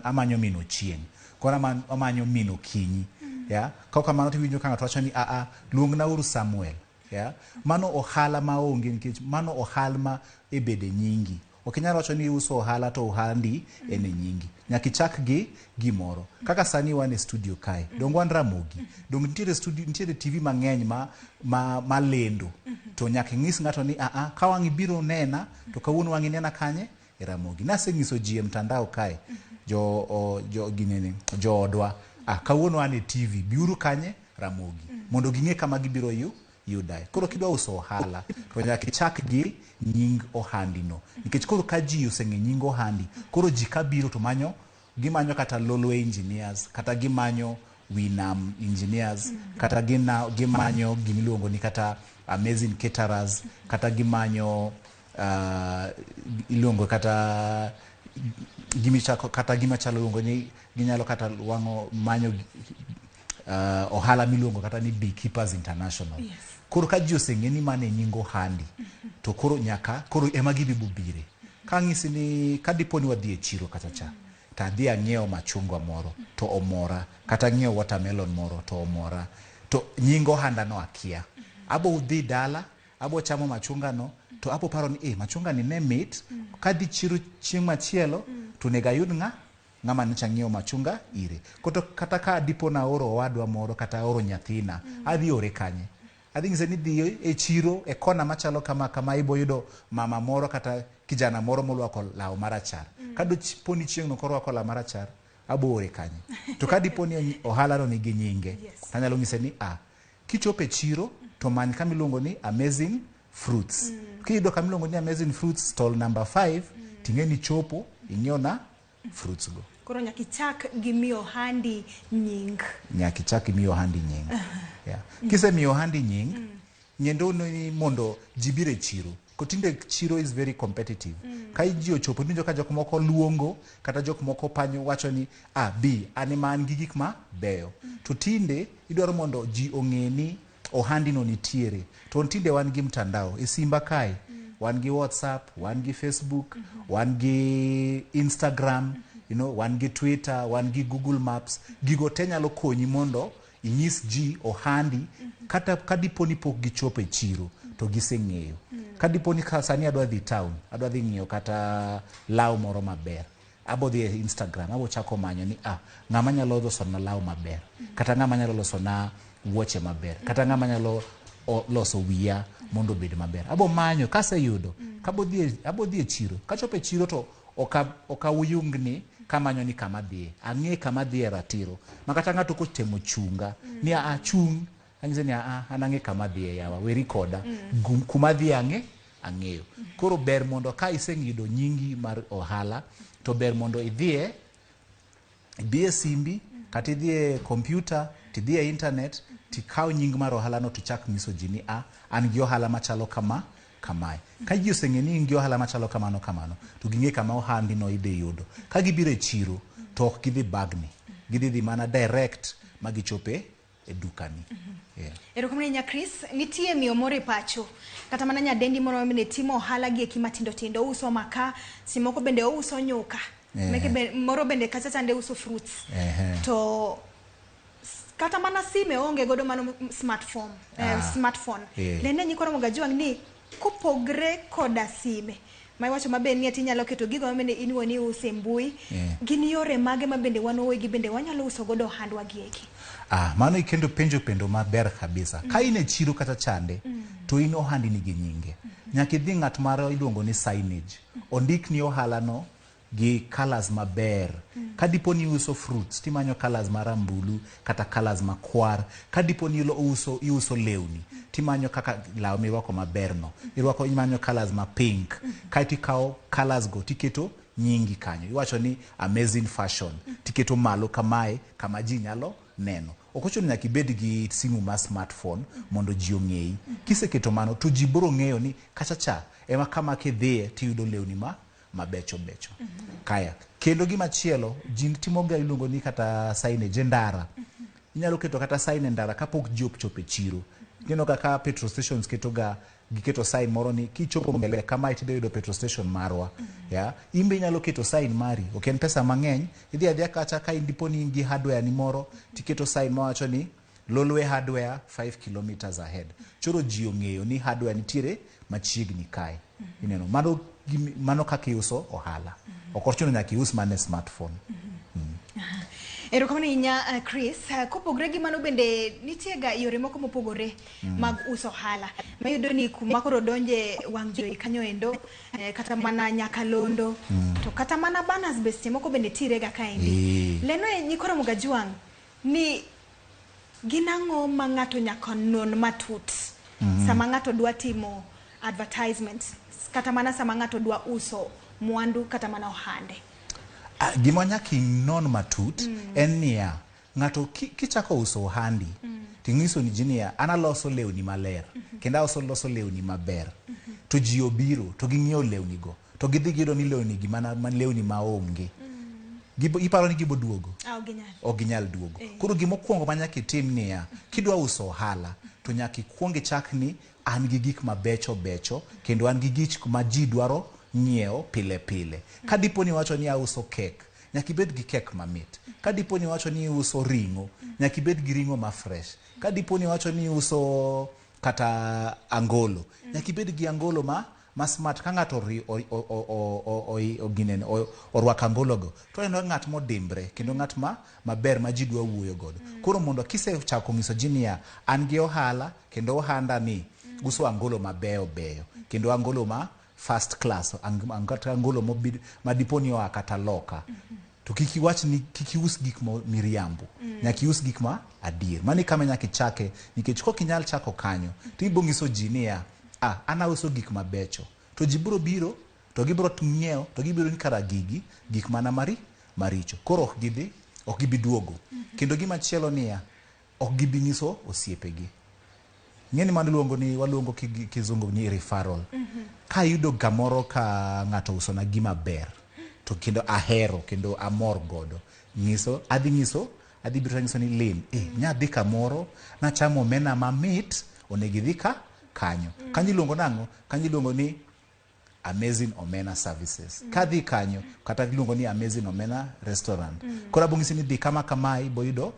amanyo min Ochieng'. Koro amanyo min Okinyi. Yeah? Kok kamano tiwinjo ka ng'ato wacho ni a luongna uru Samuel. Yeah? Mano ohala ma onge nikech mano ohala ma e bede nyingi. Ok inyal wacho ni iuso ohala to ohandi en e nyingi. Nyaka ichak gi gimoro. Kaka sani wan e studio kae, dong wan Ramogi. Dong nitiere studio, nitiere TV mang'eny ma lendo. To nyaka inyis ng'ato ni a ka wang' ibiro nena to kawuono wang' inena kanye? E Ramogi. Nasenyiso ji e mtandao kae, joodwa, kawuono an e TV, biuru kanye? Ramogi. Mondo ging'e kama gibiro yudae. Koro kidwa uso ohala to nyaka ichak gi nying ohandi no. Nikech koro ka ji oseng'e nying ohandi, koro ji kabiro to manyo, gimanyo kata Lolwe engineers, kata gimanyo Winam engineers, kata gimanyo gimiluongo ni kata Amazing Caterers, kata gimanyo iluongo kata gimichako, kata gimachalo iluongo ni ginyalo kata wang'o manyo ohala miluongo kata ni Beekeepers International. Yes. Koro ka ji oseng'e ni mano e nying ohandi, to koro nyaka koro ema gidhi bobire. Ka ng'isi ni ka dipo ni wadhi e chiro kacha cha, to adhi ang'iewo machungwa moro to omora, kata ang'iewo watermelon moro to omora, to nying ohanda no akia. Abo dhi dala, abo chamo machunga no, To apo paro ni machunga ni ne mit, kadhi chiro chieng' machielo to onego ayud ng'ama nyocha ng'iewo machunga ire. Koto kata ka dipo naoro owadwa moro kata aoro nyathina, adhi ore kanye? Adhi nyise ni dhi e chiro e kona machalo kama kama, ibo yudo mama moro kata kijana moro molwako law marachar. Ka dipo ni chieng'no korwako law marachar, abo ore kanye? To ka dipo ni ohala no nigi nyinge, tanyalo nyise ni kichopo e chiro to many kama iluongo ni Amazing Fruits. Kiyudo kama iluongo ni Amazing Fruits, stall number 5, ting'e ni chopo ing'iewo na fruits go. Koro nyaka ichak gi miyo ohandi nying. Nyaka ichak imiyo ohandi nying. Yeah. Kisemiyo ohandi nying, ng'endo ni mondo ji biro e chiro. Ko tinde chiro is very competitive. Ka ji ochopo, iwinjo ka jok moko luongo kata jok moko panyo wacho ni bi an ema an gi gik ma beyo. To tinde idwaro mondo ji ong'e ni ohandi no nitiere. To tinde wan gi mtandao e simba kae, wan gi WhatsApp, wan gi Facebook, wan gi Instagram, wan gi Twitter, wan gi Google Maps. Gigo te nyalo konyi mondo inyis ji ohandi, kata kadipo ni pok gichopo e chiro to giseng'eyo. Kadipo ni sani adwa dhi town, adwa dhi ng'iewo kata law moro maber, abo dhi e Instagram, abo chako manyo ni ng'ama nyalo losona law maber, kata ng'ama nyalo losona wuoche maber, kata ng'ama nyalo loso wiya mondo obed maber. Abo manyo, kaseyudo, abo dhi e chiro. Kachopo e chiro to okawuyungni kamanyo ni kama dhiye. Ang'e kama dhiye ratiro. Ma kata ng'ato kotemo chunga, ni chung', anyise ni an ang'e kama dhiye yawa, weri koda. Kuma dhiye ang'eyo. Koro ber mondo ka iseng'iyudo nyingi mar ohala, to ber mondo idhiye simbi, kata idhiye kompyuta, tidhiye internet, tikaw nying mar ohala no tichak nyiso ji ni an gi ohala machalo kama kamae. Ka ji oseng'e ni in gi ohala machalo kamano kamano, to ging'e kama ohandi no idhi yudo. Ka gibiro e chiro, to ok gidhi bagni. Gidhi dhi mana direct ma gichope e dukani. Yeah. Erokamano ahinya Chris, nitie miyo moro e pacho, kata mana nyadendi moro mabende timo ohala gi eki matindo tindo, ouso maka, seche moko bende ouso nyuka, moro bende kacha chande uso fruits. To kata mana sime oonge godo mano smartphone, smartphone. Lene nyikwa Ramogi Ajwang' ni kopogre koda sime ma iwacho maber ni ati inyalo keto gigo mabende in iwuon iuso e mbui, gin yore mage mabende wan wawegi bende wanyalo uso godo ohandwa gi eki? Mano kendo penjo maber kabisa. Ka in e chiro kata chande, to in ohandi nigi nyinge. Nyaka idhi ng'at moro iluongo ni signage. Ondikni ohala no gi colors maber. Ka dipo ni iuso fruits, timanyo colors marambulu kata colors makwar. Ka dipo ni iuso lewni, timanyo kaka law mirwako maber no. Imanyo colors ma pink. Kaeto ikawo colors go tiketo nyingi kanyo. Iwacho ni Amazing Fashion. Tiketo malo kamae kama ji nyalo neno. Ok ochuno nyaka ibed gi simu mar smartphone mondo ji ong'eyi. Kiseketo mano to ji biro ng'eyo ni kacha cha ema kama kidhiye tiyudo lewni ma mabecho becho. Kaya kendo gimachielo ji timoga iluongo ni kata signage e ndara. Inyalo keto kata sign e ndara kapok ji ochopo e chiro. Ineno kaka petrol stations ketoga, giketo sign moro ni kichopo mbele kamae tidhi yudo petrol station marwa. Yeah. In be inyalo keto sign mari, ok en pesa mang'eny, idhi adhiya kacha ka in dipo ni in gi hardware ni moro, tiketo sign mawacho ni Lolwe Hardware 5 kilometers ahead. Choro ji ong'eyo ni hardware nitiere machiegni kae. Ineno, mano kaka iuso ohala. Ok ochuno nyaka ius mana e smartphone. Erokamano ahinya Chris. Kopogre gi mano bende nitie ga yore moko mopogore mag uso ohala. Mayudo ni kuma koro donje wang' jowi kanyo endo, kata mana nyakalondo, to kata mana banners be seche moko bende tire ga kaendi. Leno e nyikwa Ramogi Ajwang' ni gin ang'o ma ng'ato nyaka non matut sama ng'ato dwa timo advertisement, kata mana sama ng'ato dwa uso mwandu kata mana ohande? Gima nyaka inon matut en niya, ng'ato kichako uso ohandi, ting'iso ni ji niya, an aloso lewni maler, kendo aloso loso lewni maber. To ji obiro, to ging'iewo lewni go, to gidhi giyudo ni lewni gi mana lewni maonge. Iparo ni gibo duogo? Ok ginyal duogo. Koro gimokwongo ma nyaka itim niya, kidwa uso ohala, to nyaka ikuong ichak ni an gi gik mabecho becho, kendo an gi gik ma ji dwaro ng'iewo pile pile. Ka dipo ni iwacho ni auso kek, nyaka ibed gi kek mamit. Ka dipo ni iwacho ni iuso ring'o, nyaka ibed gi ring'o ma fresh. Ka dipo ni iwacho ni iuso kata angolo, nyaka ibed gi angolo ma ma smart ka ng'ato ori- o- o- o- o- o- o- ginene, orwako angologo to oneno ng'at modimbre kendo ng'at ma maber ma ji dwa wuoyo godo. Koro mondo kisechako nyiso ji niya, an gi ohala kendo ohanda ni uso angolo mabeyo beyo kendo angolo ma first class, kata angolo mobid ma dipo ni oa kata loka, to kik iwach ni kik ius gik ma miriambo. Nyaka ius gik ma adier. Mano e kama nyaka ichake, nikech kok inyal chako kanyo to ibiro nyiso ji niya, ah, an auso gik mabecho, to ji biro biro to gibiro ng'iewo to gibiro ni kara gigi gik mana maricho. Koro ok gidhi, ok gibi duogo. Kendo gima chielo niya, ok gibi nyiso osiepegi. Ng'eni mano iluongo ni, waluongo kizungu ni referral. Ka ayudo kamoro ka ng'ato usona gima ber to kendo ahero kendo amor godo, nyiso adhi nyiso adhi biro nyiso ni Lin, nyadhi kamoro nachamo omena mamit, onego idhi ka kanyo. Kanyo iluongo nang'o? Kanyo iluongo ni Amazing Omena Services. Kadhi kanyo kata iluongo ni Amazing Omena Restaurant. Koro abo nyisi ni dhi kama kamae ibo yudo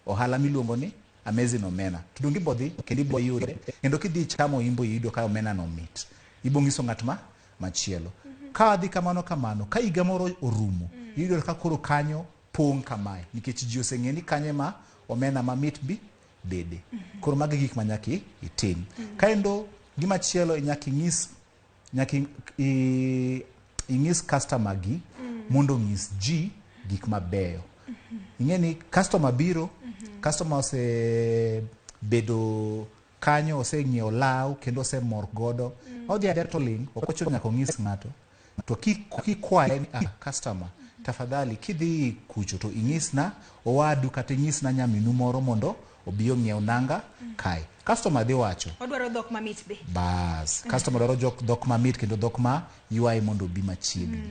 ohala miluongo ni Amazing Omena. To donge ibo dhi kendo ibo yude, kendo kidhi chamo imbo yudo ka omena no mit. Ibo nyiso ng'at ma machielo. Ka adhi kamano kamano, ka higa moro orumo, iyudo ka koro kanyo pong' kamae, nikech ji oseng'e ni kanyo ema omena mamit bi bede. Koro magi gik ma nyaka itim. Kaendo gimachielo nyaka ing'is, nyaka ing'is customer gi mondo ong'is ji gik mabeyo. Ing'e ni customer biro, customer osebedo kanyo, oseng'iewo law kendo osemor godo. Odhi adhiya to ling', ok ochuno nyaka ong'is ng'ato. To kikwaye ni, ah, customer, tafadhali kidhi kucho to ing'isna owadu kata ing'isna nyaminu moro mondo obi ong'iew nanga kae. Customer dhi wacho. Odwaro dhok mamit be. Bas, customer dwaro dhok mamit kendo dhok ma ywaye mondo obi machiegni.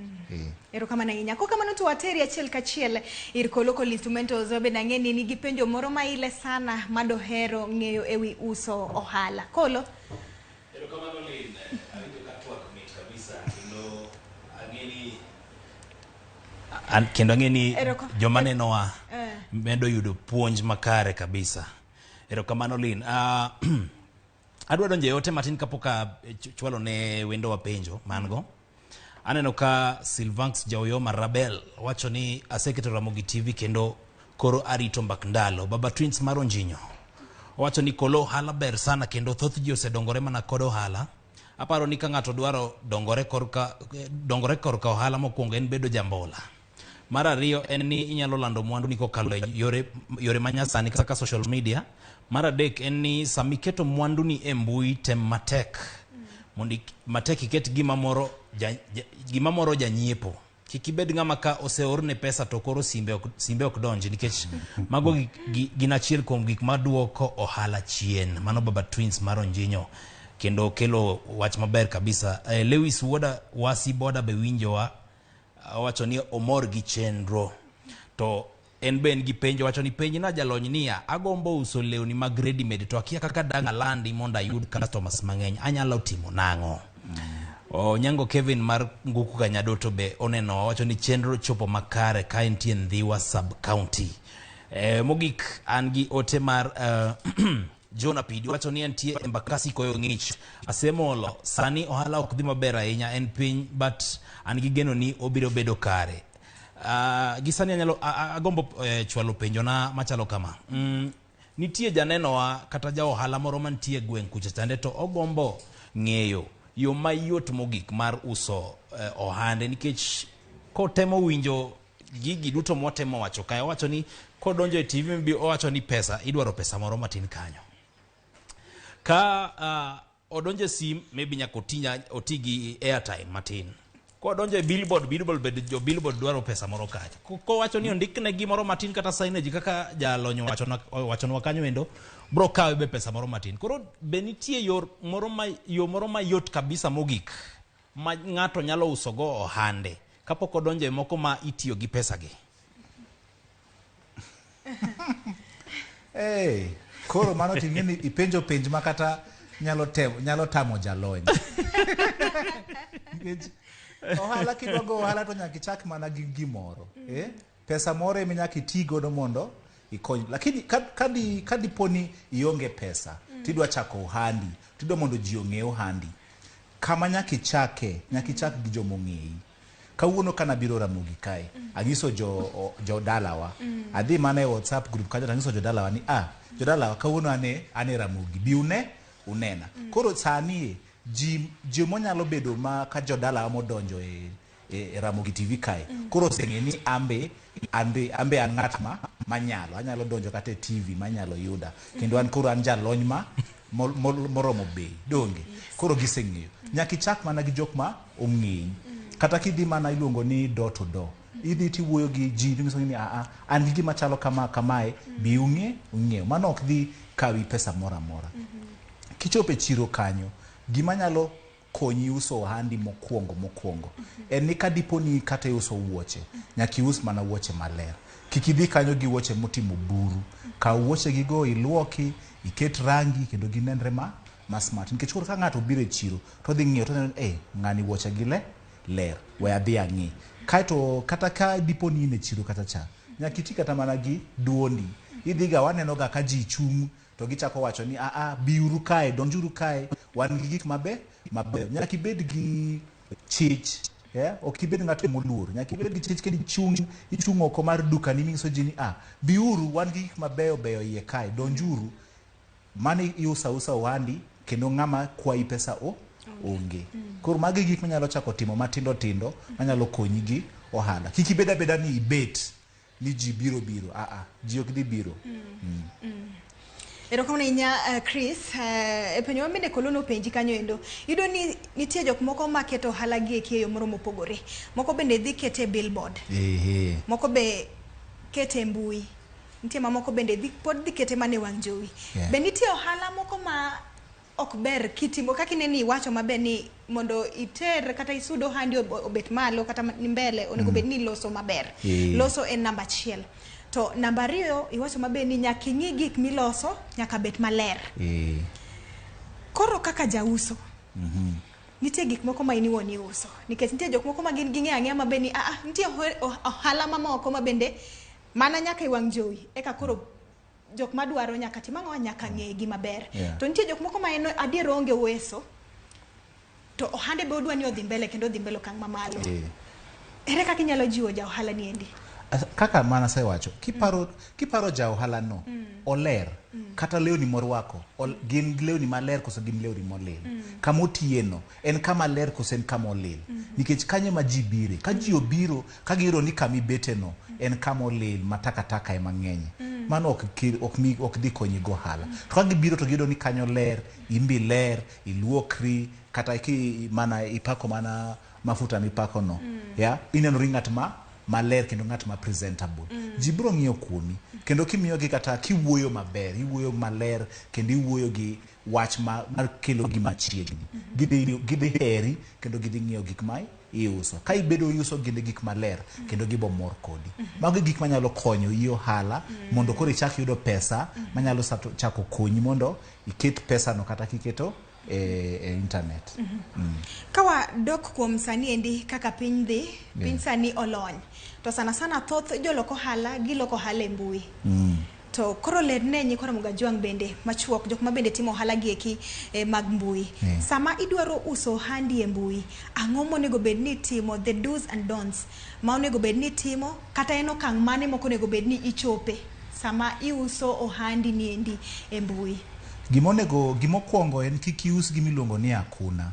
Erokamano ahinya. Kokamano to wateri achiel kachiel ir Koloko Instrumentals, bende ang'e ni nigi penjo moro ma ile sana madohero ng'eyo ewi uso ohala. Kolo. Erokamano Lin, awinjo ka twak mit kabisa kendo ang'e ni kendo ang'e ni joma nenowa medo yudo puonj makare kabisa. Erokamano Lin. Adwa donjo e ote matin kapok achwalo ne wendo wa penjo man go. Aneno ka Silvanx Jaoyoma Rabel wacho ni aseketo Ramogi TV kendo koro arito mbak ndalo. Baba Twins mar Onjinyo owacho ni kolo ohala ber sana kendo thoth ji osedongore mana kod ohala. Aparo ni ka ng'ato dwaro dongore korka ohala, mokwongo en bedo jambola. Mar ariyo en ni inyalo lando mwandu ni kokalo e yore manyasani kaka social media. Mar adek en ni sama iketo mwandu ni e mbui, tem matek mondo matek iket gima moro gima moro janyiepo. Kik ibed ng'ama ka oseorne pesa to koro simbe ok donji, nikech mago gin achiel kuom gik maduoko ohala chien. Mano Baba Twins mar Onjinyo kendo kelo wach maber kabisa. Lewis Wuoda Wasi Boda be winjowa, owacho ni omor gi chenro. To en be en gi penjo, wacho ni penj na jalony niya, agombo uso lewni mag ready made to akia kaka dang' alandi mondo ayud customers mang'eny, anyalo timo nang'o? Onyango Kevin mar Nguku Kanyadoto be oneno, wacho ni chenro chopo makare ka entie Ndhiwa sub county. Mogik an gi ote mar Jonah Pidi wacho ni entie Embakasi koyo ng'ich. Asemolo, sani ohala ok dhi maber ahinya en piny, but an gi geno ni obiro bedo kare. Gi sani anyalo agombo chwalo penjona machalo kama. Nitie janenowa kata ja ohala moro mantie e gweng' kucha chande to ogombo ng'eyo yo mayot mogik mar uso ohande, nikech kotemo winjo gigi duto mwatemo wacho kae, owacho ni kodonjo e TV maybe owacho ni pesa, idwaro pesa moro matin kanyo. Ka odonjo e sim maybe nyaka oti gi airtime matin. Kodonjo e billboard, billboard bende jo billboard dwaro pesa moro kacha. Kowacho ni ondikne gimoro matin kata signage kaka jalony owachonwa kanyo endo, bro kawe be pesa moro matin. Koro be nitie yo moro mayot kabisa mogik ma ng'ato nyalo usogo ohande kapok odonjo e moko ma itiyo gi pesa gi? Hey, koro mano ting'e ni ipenjo penj ma kata nyalo tamo jalony. Nikech ohala kidwa go ohala to nyaka ichak mana gi gimoro. Pesa moro ema nyaka iti godo mondo ikony. Lakini ka dipo ni ionge pesa, tidwa chako ohandi, tidwa mondo ji ong'e ohandi. Kama nyaka ichake, nyaka ichak gi joma ong'eyi. Kawuono kana biro Ramogi kae, anyiso jo dalawa. Adhi mana e WhatsApp group kacha to anyiso jodalawa ni jodalawa kawuono ane Ramogi. Bi unena. Koro sani ji monyalo bedo ma ka jodalawa modonjo e Ramogi TV kae. Koro oseng'e ni ambe an ng'at ma manyalo. Anyalo donjo kata e TV manyalo yuda. Kendo an koro an jalony ma moromo bei. Donge. Koro giseng'eyo. Nyaka ichak mana gi jok ma ong'eyi. Kata kidhi mana iluongo ni door to door. Idhi tiwuoyo gi ji tinyiso ni an gi gima chalo kama kamae, bi ung'iew. Mano ok dhi kawi pesa moro amora. Kichopo e chiro kanyo, gima nyalo konyi uso ohandi mokwongo en ni kadipo ni kata iuso wuoche, nyaka ius mana wuoche maler. Kik idhi kanyo gi wuoche motimo buru. Kaw wuoche gigo iluoki, iket rangi kendo ginenre ma smart. Nikech koro ka ng'ato obiro e chiro to odhi ng'iyo to oneno ni ng'ani wuoche gi ler, we adhi ang'i. Kaeto kata ka dipo ni in e chiro kata cha, nyaka iti kata mana gi duondi. Idhiga waneno ga ka ji chung' to gichako wacho ni biuru kae, donjuru kae, wan gi gik mabeyo. Nyaka ibed gi chich, ok ibed ng'at moluor. Nyaka ibed gi chich kendo ichung' oko mar dukani minyiso ji ni biuru, wan gi gik mabeyo beyo iye kae, donjuru. Mano iuso ausa ohandi kendo ng'ama kwayi pesa onge. Koro magi gik manyalo chako timo matindo tindo manyalo konyi gi ohala. Kik ibed abeda ni ibet ni ji biro biro. Ji ok dhi biro. Erokamano ahinya Chris. E penjo ma bende Kolono openji kanyo endo, iyudo ni nitie jok moko maketo ohala gi eki e yo moro mopogore. Moko bende dhi kete e billboard. Moko be kete e mbui. Nitie mamoko bende pod dhi kete mana e wang' jowi. Be nitie ohala moko ma ok ber kitimo kaka ineni iwacho maber ni mondo iter kata isud ohandi obet malo kata ni mbele onego bed ni iloso maber. Loso en namba 1. To namba 2 iwacho maber ni nyaka ing'i gik miloso nyaka bet maler. Koro kaka jauso, nitie gik moko ma in iwuon iuso. Nikech nitie jok moko ma gin ging'eyo ang'eya maber ni nitie ohala mamoko ma bende mana nyaka e wang' jowi eka koro jok madwaro nyaka tim ang'o, nyaka ng'egi maber. To nitie jok moko ma en adier onge uweso to ohande be odwa ni odhi mbele kendo odhi mbele okang' mamalo. Ere kaka inyalo jiwo ja ohala ni endi? Kaka mana asewacho, kiparo ja ohala no, oler, kata lewni morwako, gin lewni maler koso gin lewni molil. Kama otiye no, en kama ler koso en kama olil. Nikech kanyo ma ji bire, ka ji obiro, ka giyudo ni kama ibete no, en kama olil ma takataka ema ng'enye. Mano ok dhi konyi go ohala. To ka gibiro to giyudo ni kanyo ler, imbi ler, iluokri, kata mana ipako mana mafuta mipako no. Inenori ng'at ma maler kendo ng'at ma presentable. Ji biro ng'iyo kuomi. Kendo kimiyogi kata kiwuoyo maber, iwuoyo maler kendo iwuoyo gi wach mar kelo gi machiegni. Gidhi heri kendo gidhi ng'iyo gik ma iuso. Ka ibedo iuso gin gik maler kendo gibo mor kodi. Mago gik manyalo konyo i ohala mondo koro ichak yudo pesa manyalo chako konyi mondo iket pesa no kata kiketo e internet. Ka wadok kuom sani endi kaka piny dhi, piny sani olony. To sana sana thoth jolok ohala giloko ohala e mbui. To koro lerne nyikwa Ramogi Ajwang' bende machuok jok ma bende timo ohala gi eki mag mbui. Sama idwaro uso ohandi e mbui, ang'o monego bed ni itimo, the do's and don'ts ma onego bed ni itimo, kata en okang' mane mok onego bed ni ichope sama iuso ohandi ni endi e mbui? Gimokwongo en kik ius gimiluongo ni akuna.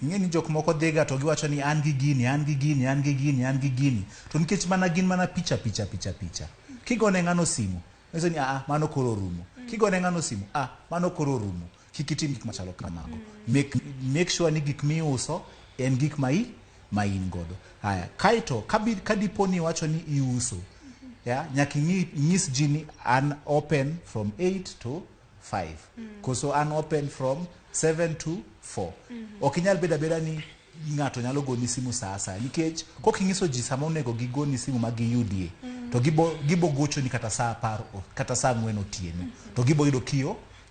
Ing'e ni jok moko dhiga to giwacho ni an gi gini, an gi gini, an gi gini, an gi gini. To nikech mana gin mana picha, picha, picha, picha. Kigone ng'ano simu, nyiso ni mano koro orumo. Kigone ng'ano simu, mano koro orumo. Kik itim gik machalo kamago. Make sure ni gik miuso en gik ma in godo. Haya, kaeto kadipo ni iwacho ni iuso, nyaka inyis ji ni an open from 8 to 5. Koso an open from 7 to 4. Ok inyal bedo abeda ni ng'ato nyalo goni simu sa asaya nikech kok inyiso ji sama onego gigoni simu ma giyudie to gibo gochoni kata saa 10 kata saa 4 otieno to gibo yudo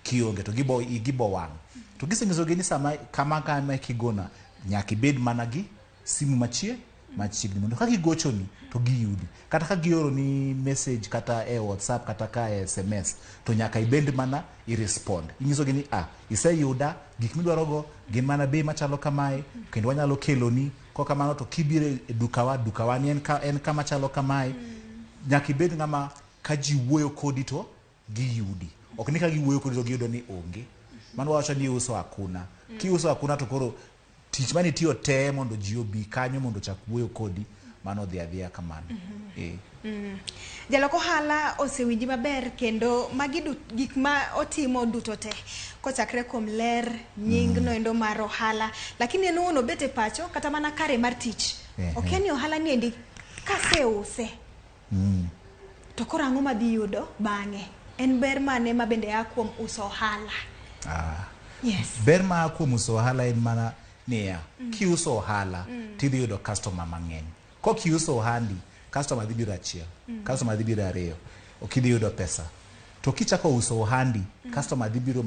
kionge to gibo wang'. To gisenyisogi ni sama kama kama kigona nyaka ibed mana gi simu machiegni mondo ka gigochoni to giyudi. Kata ka gioroni message kata e WhatsApp kata ka e SMS to nyaka ibed mana i respond. Inyisogi ni iseyuda, gik midwarogo gin mana bei machalo kamae kendo wanyalo keloni. Kok kamano to kibiro e dukawa, dukawa ni en kama chalo kamae. Nyaka ibed ng'ama ka ji wuoyo kodi to giyudi. Ok ni ka giwuoyo kodi to giyudo ni onge. Mano wawacho ni iuso hakuna. Kiuso hakuna to koro tich mane itiyo te mondo ji obi kanyo mondo ochak wuoyo kodi, mano odhi adhiya kamano. Jalok ohala osewinji maber kendo magi gik ma otimo duto te kochakre kuom ler nying noendo mar ohala, lakini en owuon obet e pacho kata mana kare mar tich. Ok ni ohala ni endi kaseuse to koro ang'o madhi yudo bang'e? En ber mane ma bende a kuom uso ohala? Yes. Ber ma kuom uso ohala en mana niya, kiuso ohala tidhi yudo customer mang'eny. Kok iuso ohandi, customer dhi biro achiel, customer dhi biro ariyo, ok idhi yudo pesa. To kichako uso ohandi, customer dhi biro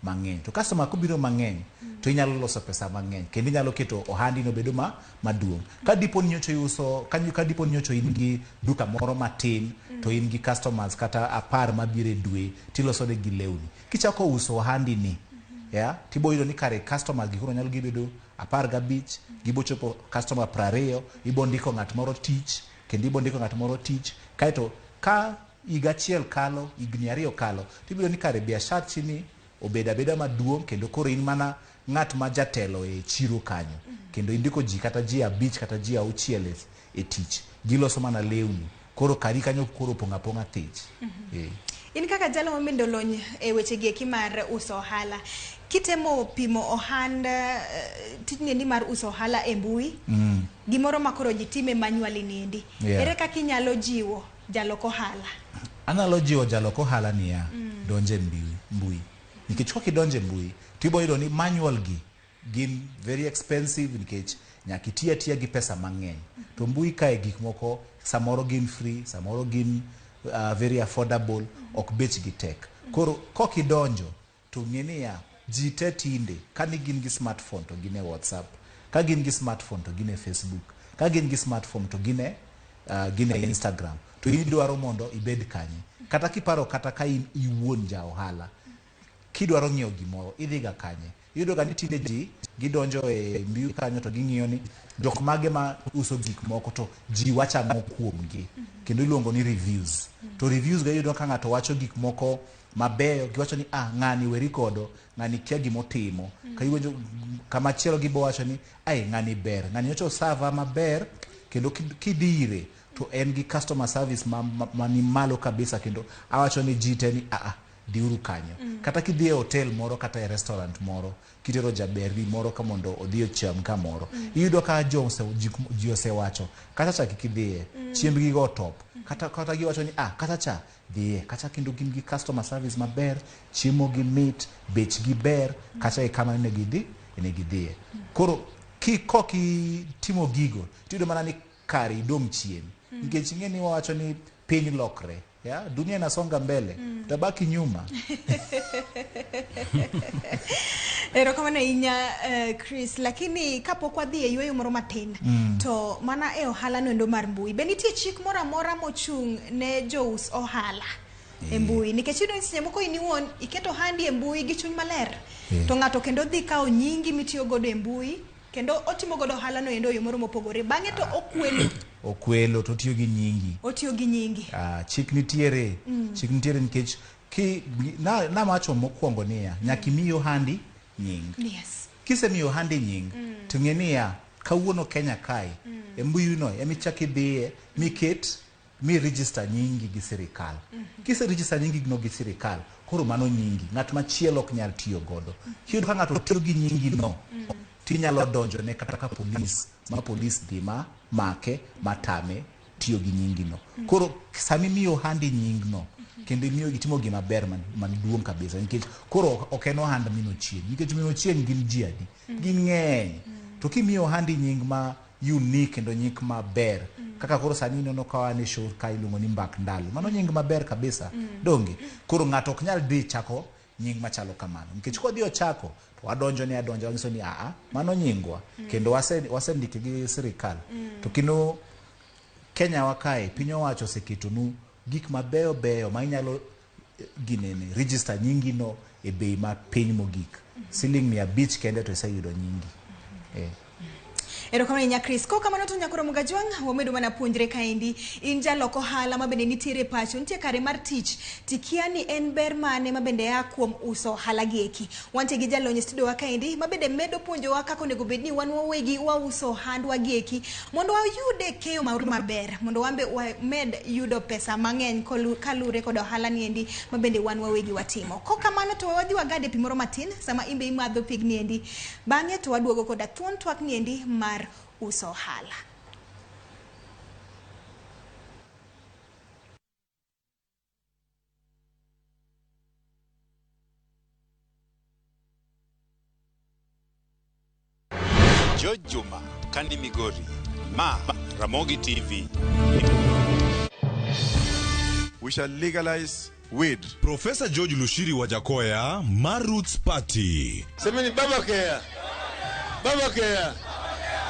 mang'eny. To customer kobiro mang'eny, to inyalo loso pesa mang'eny kendo inyalo keto ohandi no bedo maduong'. Ka dipo ni nyocha iuso, ka dipo ni nyocha in gi duka moro matin, to in gi customers kata 10 mabiro e dwe, tiloso negi lewni. Kichako uso ohandi ni, ya, tibo yudo ni kare customers gi koro nyalo gibedo 15, gibo chopo customer 20, ibo ndiko ng'at moro tich, kendo ibo ndiko ng'at moro tich. Kaeto ka higa achiel kalo, higni 2 kalo, tibiro ni kare biashara chini obedo abeda maduong' kendo koro in mana ng'at ma jatelo e chiro kanyo. Kendo indiko ji kata ji 5 kata ji 6 e tich, giloso mana lewni. Koro kari kanyo koro opong' apong'a tich. In kaka jalo mabende olony e weche gi eki mar uso ohala, kitemo pimo ohand tijni endi mar uso ohala e mbui, gimoro ma koro ji time manually ni endi, ere kaka inyalo jiwo jalok ohala? Anyalo jiwo jalok ohala niya, donje mbui. Nikech kok idonje mbui, tibo yudo ni manual gi gin very expensive nikech nyaka iti atiya gi pesa mang'eny. To mbui kae gik moko samoro gin free, samoro gin very affordable, ok bech gi tek. Koro kok idonjo to ng'e niya, ji te tinde ka ni gin gi smartphone to gin e WhatsApp, ka gin gi smartphone to gin e Facebook, ka gin gi smartphone to gin e Instagram. To in idwaro mondo ibed kanye? Kata kiparo kata ka in iwuon ja ohala, kidwaro ng'iewo gimoro, idhiga kanye? Iyudo ga ni tinde ji gidonjo e mbui kanyo to ging'iyo ni jok mage ma uso gik moko to ji wacho ang'o kuomgi. Kendo iluongo ni reviews. To reviews ga iyudo ka ng'ato wacho gik moko mabeyo, giwacho ni ng'ani weri godo, ng'ani kia gimotimo. Ka iwinjo kama chielo gibo wacho ni ai ng'ani ber, ng'ani nyocha osava maber kendo kidhi ire to en gi customer service mani malo kabisa kendo awacho ni ji te ni dhiuru kanyo. Kata kidhi e hotel moro kata e restaurant moro, kitero jaberni moro ka mondo odhi ocham kamoro, iyudo ka ji osewacho kata cha kik idhiye, chiembgi go top. Kata giwacho ni kata cha dhiye, kata kendo gin gi customer service maber, chiemo gi mit, bech gi ber, kata e kama ne gidhi, ne gidhiye. Koro kok itimo gigo, tiyudo mana ni kare idong' chien. Nikech ing'e ni wawacho ni piny lokre. Ya, dunia inasonga mbele, utabaki nyuma. Erokamano ahinya Chris, lakini kapok wadhi e yweyo moro matin, to mana e ohala noendo mar mbui, be nitie chik moro amora mochung' ne jous ohala e mbui? Nikech iyudo ni seche moko in iwuon iketo ohandi e mbui gi chuny maler, to ng'ato kendo dhi kawo nyingi mitiyo godo e mbui kendo otimo godo ohala no endo e yo moro mopogore, bang'e to okwelo. Okwelo to otiyo gi nyingi. Otiyo gi nyingi. Chik nitiere. Chik nitiere nikech nawacho mokwongo niya, nyaka imi ohandi nying. Yes. Kisemiyo ohandi nying, to ng'e niya, kawuono Kenya kae, e mbui no emichak idhiye miket mi register nyingi gi sirikal. Kise register nyingi no gi sirikal, koro mano nyingi, ng'at machielo ok nyal tiyo godo. Kiyudo ka ng'ato tiyo gi nyingi no, tinyalo donjo ne kata ka polis, ma polis dhi ma make, matame tiyo gi nyingi no. Koro sami miyo ohandi nying no, kendo imiyo itimo gima ber maduong' kabisa, nikech koro ok en ohand mino chieng', nikech mino chieng' gin ji adi? Ging'eny. To kimiyo ohandi nying ma unique kendo nying maber, kaka koro sani ineno ka wan e show ka iluongo ni Mbak Ndalo, mano nying maber kabisa. Donge? Koro ng'ato ok nyal dhi chako nying machalo kamano. Nikech kodhi ochako to wadonjo ne adonja wanyiso ni aa mano nyingwa kendo wasendike gi sirikal. To kendo Kenya wa kae piny owacho oseketonu gik mabeyo beyo ma inyalo ginene register nyingi no e bei ma piny mogik. Siling 500 kende to iseyudo nyingi. Erokamano ahinya Chris. Kok kamano to nyakoro Mugajwang' wamedo mana puonjre kaendi. In jalok ohala ma bende nitiere pacho, nitie kare mar tich, tikia ni en ber mane ma bende a kuom uso ohala gi eki. Wantie gi jalony e studio wa kaendi ma bende medo puonjowa kaka onego bed ni wan wawegi wauso ohandwa gi eki mondo wayude keyo maber, mondo wan be wamed yudo pesa mang'eny kalure kod ohala ni endi ma bende wan wawegi watimo. Kok kamano to wadhi wagade pi moro matin sama in be imadho pigni endi. Bang'e to waduogo koda thuon twak ni endi mar uso ohala. George Juma, Kandi Migori, Ma, Ramogi TV. We shall legalize weed. Professor George Lushiri Wajakoya, Ma Roots Party. Semeni baba kea. Baba kea.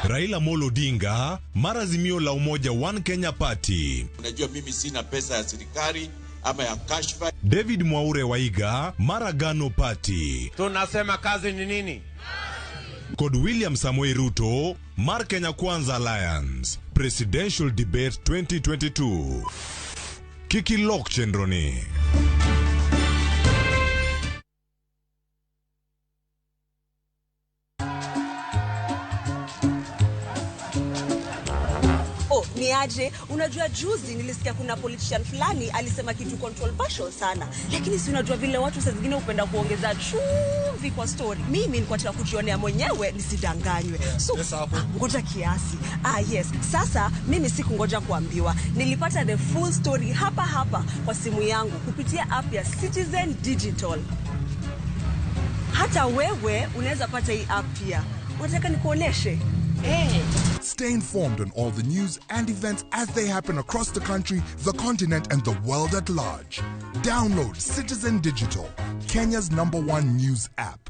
Raila Amolo Odinga, mar Azimio la Umoja One Kenya Party. Unajua mimi sina pesa ya serikali ama ya kashfa. David Mwaure Waiga, mar Agano Party. Tunasema kazi ni nini? Kod William Samoei Ruto, mar Kenya Kwanza Alliance. Presidential Debate 2022. Kiki lok chenro ni. Aje, unajua juzi nilisikia kuna politician fulani alisema kitu controversial sana, lakini si unajua vile watu saa zingine hupenda kuongeza chumvi kwa story. Mimi nilikuwa nataka kujionea mwenyewe nisidanganywe. So ngoja kiasi. Yes. Sasa mimi sikungoja kuambiwa. Nilipata the full story hapa hapa kwa simu yangu kupitia app ya Citizen Digital. Hata wewe unaweza pata hii app pia. Unataka nikuoneshe? Hey. Stay informed on all the news and events as they happen across the country, the continent, and the world at large. Download Citizen Digital, Kenya's #1 news app.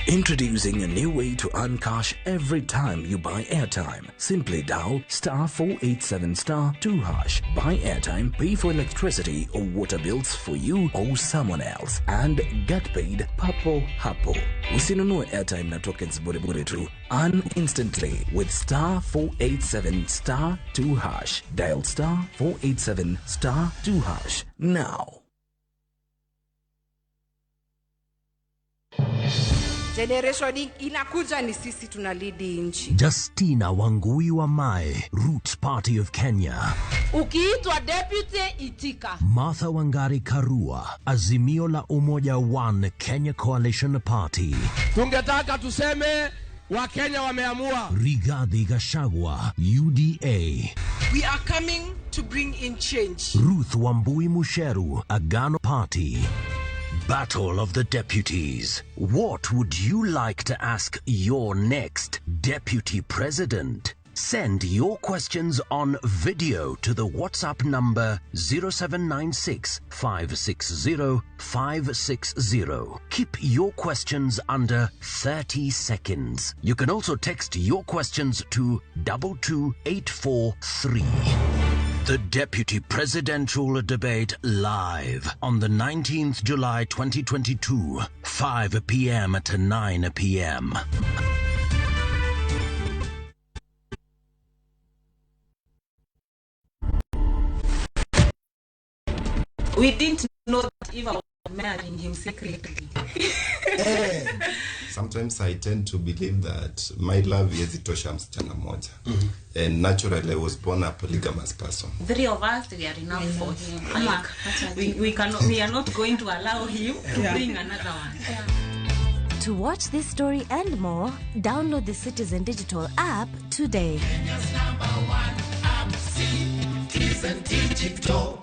Introducing a new way to earn cash every time you buy airtime. Simply dial *487*2#. Buy airtime, pay for electricity or water bills for you or someone else, and get paid papo hapo. Usinunue airtime na tokens bure bure tu. Earn instantly with *487*2#. Dial *487*2# now. Generation inakuja ni sisi tunalidi nchi. Justina Wangui wa Mae, Roots Party of Kenya. Ukiitwa deputy itika. Martha Wangari Karua, Azimio la Umoja One Kenya Coalition Party. Tungetaka tuseme Wakenya wameamua. Rigathi Gachagua, UDA. We are coming to bring in change. Ruth Wambui Musheru, Agano Party. Battle of the Deputies. What would you like to ask your next deputy president? Send your questions on video to the WhatsApp number 0796 560 560. Keep your questions under 30 seconds. You can also text your questions to 22843. The Deputy Presidential Debate live on the 19th July 2022, 5 p.m. to 9 p.m. We didn't know that Eva was marrying him secretly. Sometimes I tend to believe that my love is itosha msichana moja. And naturally I was born a polygamous person. Three of us, we are enough for him. Like, we are not going to allow him to bring another one. Yeah. To watch this story and more, download the Citizen Digital app today. Kenya's #1 app, Citizen Digital.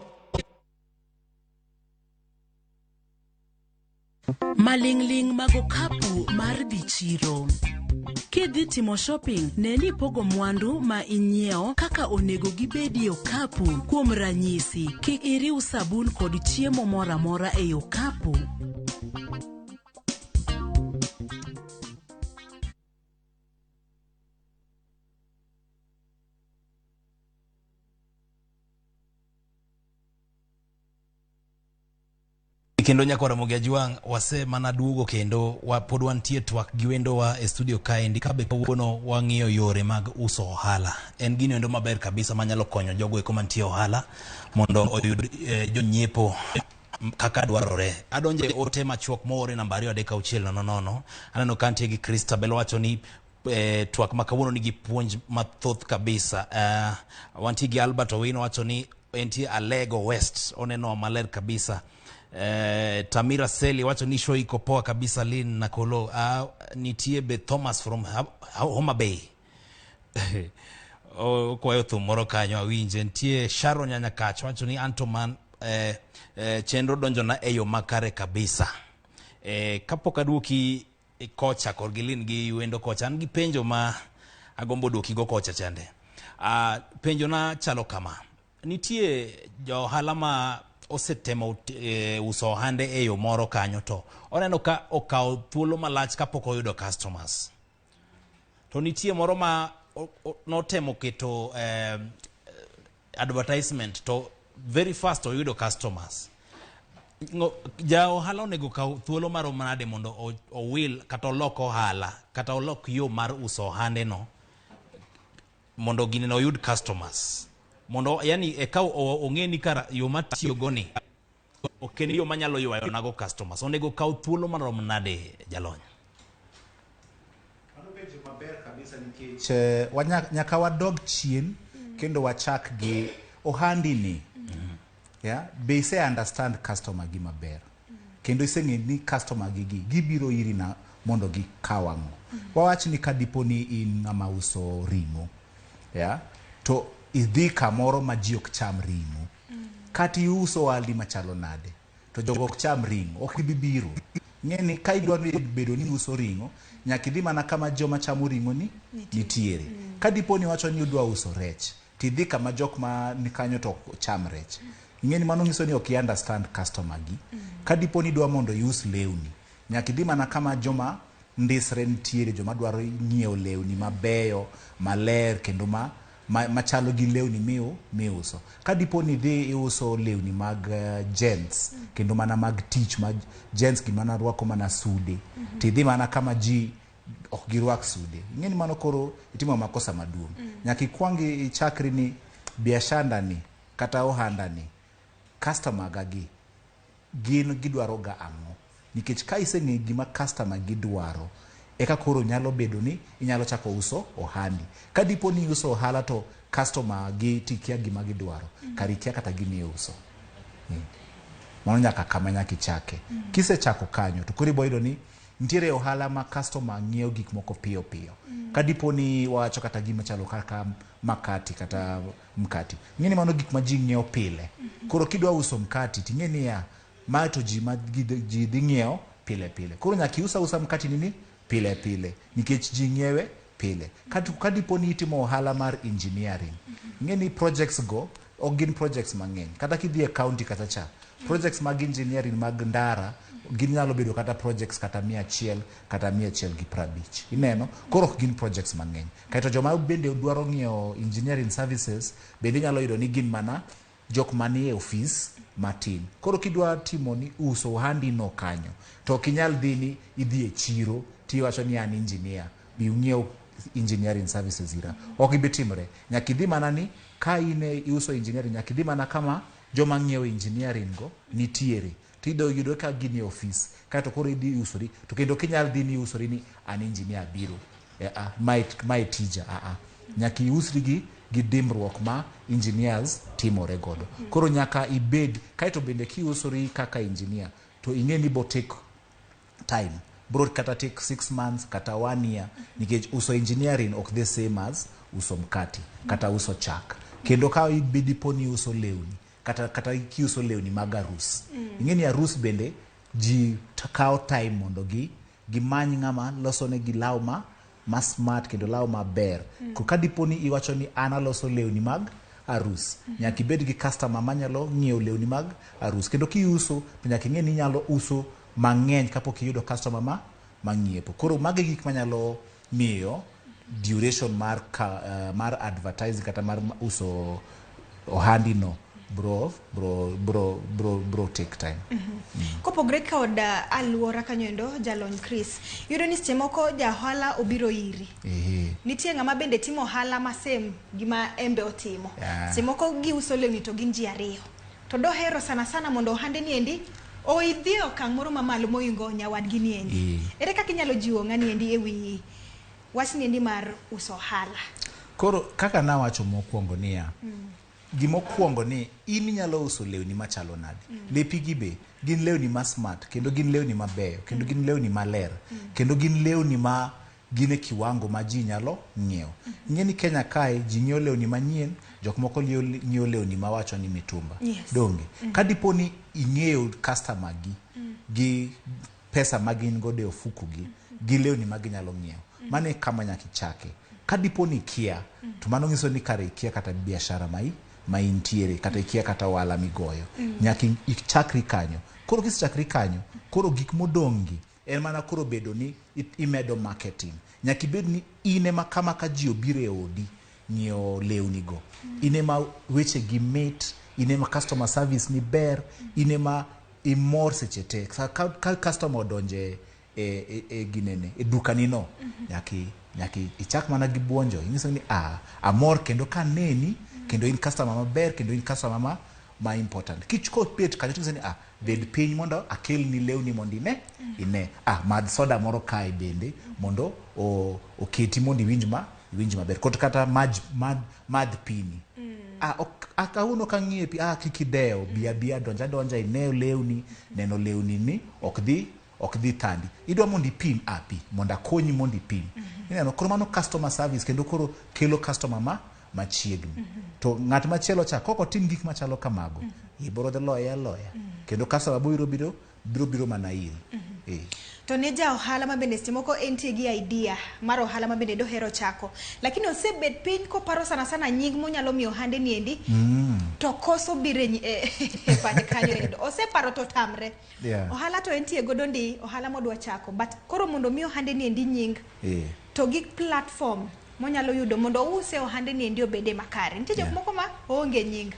Maling'ling' mag okapu mar dhi chiro. Kidhi timo shopping, ne ni ipogo mwandu ma inyiewo kaka onego gibedi e okapu. Kuom ranyisi, kik iriw sabun kod chiemo moro amora ei okapu. Kendo nyakwar Ramogi Ajwang' wase mana duogo kendo wa, pod wantie twak gi wendowa e studio kaendi kabe kawuono wang'iyo yore mag uso ohala. En gino endo maber kabisa manyalo konyo jogo eko mantie ohala mondo oyud jonyiepo kaka dwarore. Adonje e ote machuok moor e namba 2 3 6 0 0. Aneno ka nitie gi Christabel wacho ni twak ma kawuono nigi puonj mathoth kabisa. Wantie gi Albert Owino wacho ni entie Alego West, oneno maler kabisa. Tamira Seli wacho ni show iko poa kabisa Lynn Nakolo. Nitie be Thomas from Homa Bay. Okwayo thum moro kanyo awinje. Nitie Sharon Nyanyakach wacho ni anto man chenro donjona e yo makare kabisa. Kapok aduoki kocha korgi Lynn gi wendo kocha, an gi penjo ma agombo duoki go kocha chande. Penjo na chalo kama. Nitie jo ohala ma osetemo uso ohande e yo moro kanyo to oneno ka okawo thuolo malach kapok oyudo customers. To nitie moro ma notemo keto advertisement to very fast oyudo customers. Ja ohala onego kaw thuolo marom nade mondo owil kata olok ohala kata olok yo mar uso ohande no mondo gini no oyud customers, mondo yani eka ong'e ni kara yo matiyo go ni ok en yo manyalo ywayo nago customers. Onego kaw thuolo marom nade jalony? Mano penjo maber kabisa nikech nyaka wadog chien kendo wachak gi ohandi ni. Yeah, be ise understand customer gi maber. Kendo iseng'e ni customer gi gibiro iri na mondo gikaw ang'o. Wawach ni ka dipo ni in ng'ama uso ring'o, yeah, to idhi kamoro ma ji ok cham ring'o. Kata iuso ohandi machalo nade, to jogo ok cham ring'o, ok gibi biro. Ng'e ni ka idwa ni bedo ni iuso ring'o, nyaka idhi mana kama joma chamo ring'o ni nitiere. Ka dipo ni iwacho ni idwa uso rech, tidhi kama jok ma ni kanyo to ok cham rech. Ing'e ni mano nyiso ni ok i understand customer gi. Ka dipo ni idwa mondo ius lewni, nyaka idhi mana kama joma ndisre nitiere, joma dwaro nyiewo lewni mabeyo, maler kendo machalo gi lewni miuso. Ka dipo ni idhi iuso lewni mag gents, kendo mana mag tich ma gents gi mana rwako mana sude, tidhi mana kama ji ok girwak sude. Ing'e ni mano koro itimo makosa maduong'. Nyaka ikwong ichakri ni biashara ni kata ohanda ni, customer ga gi gin gidwaro ga ang'o. Nikech ka iseng'eyo gima customer gidwaro, eka koro nyalo bedo ni inyalo chako uso ohandi. Ka dipo ni iuso ohala to customer gi tikia gima gidwaro, kar ikia kata gima iuso. Mano nyaka kama nyaka ichake. Kisechako kanyo to koro ibo yudo ni nitiere ohala ma customer ng'iewo gik moko piyo piyo. Ka dipo ni wawacho kata gima chalo kaka makati kata mkati, ing'e ni mano gik ma ji ng'iewo pile. Koro kidwa uso mkati ting'e niya, mae to ji ma ji dhi ng'iewo pile pile. Koro nyaka ius ausa mkati ni pile pile nikech ji ng'iewe pile. Ka dipo ni itimo ohala mar engineering, ing'e ni projects go ok gin projects mang'eny. Kata kidhi e county kata cha, projects mag engineering mag ndara gin nyalo bedo kata projects kata 100 kata 150. Ineno? Koro ok gin projects mang'eny. Kaeto joma bende dwaro ng'iewo engineering services bende inyalo yudo ni gin mana jok manie ofis matin. Koro kidwa timo ni uso ohandi no kanyo, to ok inyal dhi ni idhi e chiro tiwacho ni an engineer, bi ung'iew engineering services ira. Ok gibi timre. Nyaka idhi mana ni ka in iuso engineering, nyaka idhi mana kama joma ng'iewo engineering go nitiere. Tidhi yudo ka gin e ofis, kaeto koro idhi usori, to kendo ok inyal dhi ni iusori ni an engineer biro. Mae tija, Nyaka iusri gi dimbruok ma engineers timore godo. Koro nyaka ibed, kaeto bende kiusori kaka engineer, to ing'e ni bo take time. Bro kata take 6 months, kata 1 year, nikech uso engineering ok the same as uso mkati, kata uso chak. Kendo ka dipo ni uso lewni, kata kiuso lewni mag arus. Ing'e ni arus bende Ji kawo time mondo gimany ng'ama losonegi law ma smart kendo law maber. Ka dipo ni iwacho ni an aloso lewni mag arus, nyaka ibed gi customer manyalo ng'iewo lewni mag arus. Kendo kiuso to nyaka ing'e ni inyalo uso mang'eny kapok iyudo customer ma ng'iepo. Koro mago e gik manyalo miyo duration mar advertising kata mar uso ohandi no bro take time. Kopogre kod aluora kanyo endo, jalony Chris, yudo ni seche moko ja ohala obiro iri. Nitie ng'ama bende timo ohala ma same gima embe otimo. Seche moko giuso lewni to gin ji ariyo. To dohero sana sana mondo ohande ni endi oidhi e okang' moro mamalo mohingo nyawadgi ni endi. Ere kaka inyalo jiwo ng'ani endi ewi wach ni endi mar uso ohala? Koro kaka nawacho mokwongo niya, gimokwongo ni in inyalo uso lewni machalo nade. Lepi gi be gin lewni ma smart kendo gin lewni mabeyo kendo gin lewni maler kendo gin lewni ma gin e kiwango ma ji nyalo ng'iewo. Ing'e ni Kenya kae ji ng'iewo lewni manyien, jok moko ng'iewo lewni mawacho ni mitumba. Donge? Ka dipo ni ing'eyo customer gi pesa ma gin godo e ofuku gi lewni ma ginyalo ng'iewo. Mano e kama nyaka ichake. Ka dipo ni ikia, to mano nyiso ni kare ikia kata biashara ma intiere, kata ikia kata ohala migoyo. Nyaka ichakri kanyo. Koro kisechakri kanyo, koro gik modong' gi en mana koro bedo ni imedo marketing. Nyaka ibed ni in ema kama ka ji obiro e odi ng'iewo lewni go. In ema weche gi mit, in ema customer service ni ber, in ema imor seche te. Ka customer odonje e ginene, e dukani no, nyaka ichak mana gi buonjo. Inyiso ni amor kendo kaneni, kendo in customer maber, kendo in customer ma important. Kobet kanyo to inyiso ni bed piny mondo akelni lewni mondo ine. Madh soda moro kae bende mondo oketi mondo iwinj maber. Kata madh pini. Kawuono ka ang'iye pi, kik idew, bi abiya, donj adonja ine lewni, neno lewni ni ok dhi thandi. Idwa mondo ipim, pi, mondo akonyi mondo ipim. Ineno, koro mano customer service kendo koro kelo customer machiegni. To ng'at machielo cha kok otim gik machalo kamago, ibiro dhi loye aloya. Kendo customer biro biro mana iri. To ne ja ohala ma bende seche moko entie gi idea mar ohala ma bende dohero chako, lakini osebet piny koparo sana sana nying monyalo miyo ohande ni endi, to koso biro e pache kanyo endo. Oseparo to tamre. Ohala to entie godo ndi, ohala modwa chako, but koro mondo mi ohande ni endi nying, to gi platform monyalo yudo mondo ouse ohande ni endi obede makare. Nitie jok moko ma oonge nying.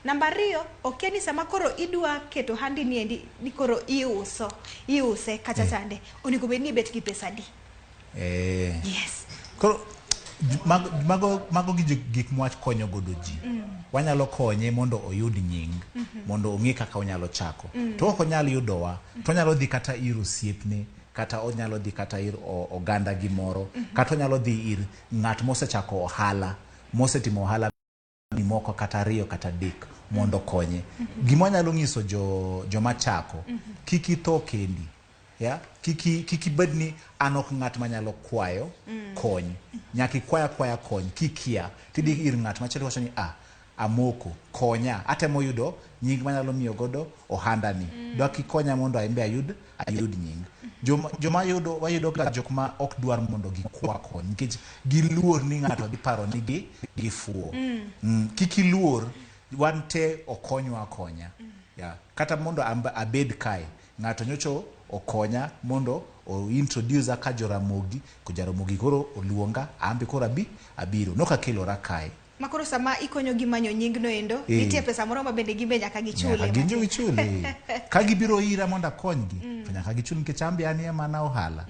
Namba 2, okia ni sama koro idwa keto ohandi ni endi ni koro iuse kacha chande, onego bed ni ibet gi pesa adi? Yes. Koro mago gi gik mwach konyo godo ji. Wanyalo konye mondo oyud nying, mondo ong'e kaka onyalo chako. To ok onyal yudowa, to onyalo dhi kata ir osiepne, kata onyalo dhi kata ir oganda gimoro, kata onyalo dhi ir ng'at mosechako ohala, mosetimo ohala moko kata 2 kata 3 mondo okonye. Gima wanyalo nyiso joma chako, kik itho kendi. Kik ibed ni an ok ng'at manyalo kwayo kony. Nyaka ikwaya akwaya kony, kikia tidhi ir ng'at machielo iwacho ni amoko, konya, atemo yudo nying manyalo miyo godo ohanda ni. Dwa ikonya mondo an be ayud nying. Joma yudo, wayudo ga jok ma ok dwar mondo gikwa kony nikech giluor ni ng'ato dhi paro ni gifuwo. Kik iluor, wan te okonywa akonya. Kata mondo abed kae, ng'ato nyocho okonya mondo o introduce ka Joramogi, ko Jaramogi koro oluonga, an be koro abiro. Nok akelora kae. Makoro sama ikonyo gi manyo nying no endo, nitie pesa moro ma bende gimbe nyaka gichule. Nyaka gichule. Ka gibiro ira mondo akonygi, to nyaka gichul nikech an be an ema na ohala.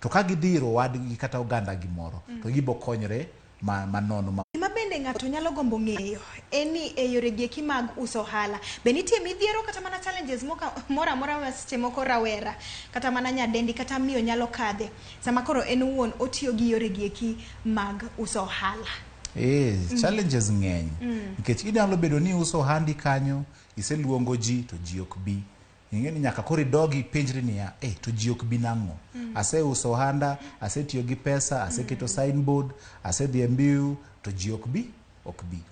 To ka gidhi ir owadgi kata oganda gimoro, to gibo konyre manono. Gima bende ng'ato nyalo gombo ng'eyo en ni e yore gi eki mag uso ohala, be nitie midhiero kata mana challenges moro amora ma seche moko rawera kata mana nyadendi kata miyo nyalo kadhe sama koro en owuon otiyo gi yore gi eki mag uso ohala? Challenges ng'eny. Nikech inyalo bedo ni uso ohandi kanyo, iseluongo ji to ji ok bi. Ing'e ni nyaka koro idogi ipenjri niya, to ji ok bi nang'o? Aseuso ohanda, asetiyo gi pesa, aseketo signboard, asedhi e mbiu, to ji ok bi.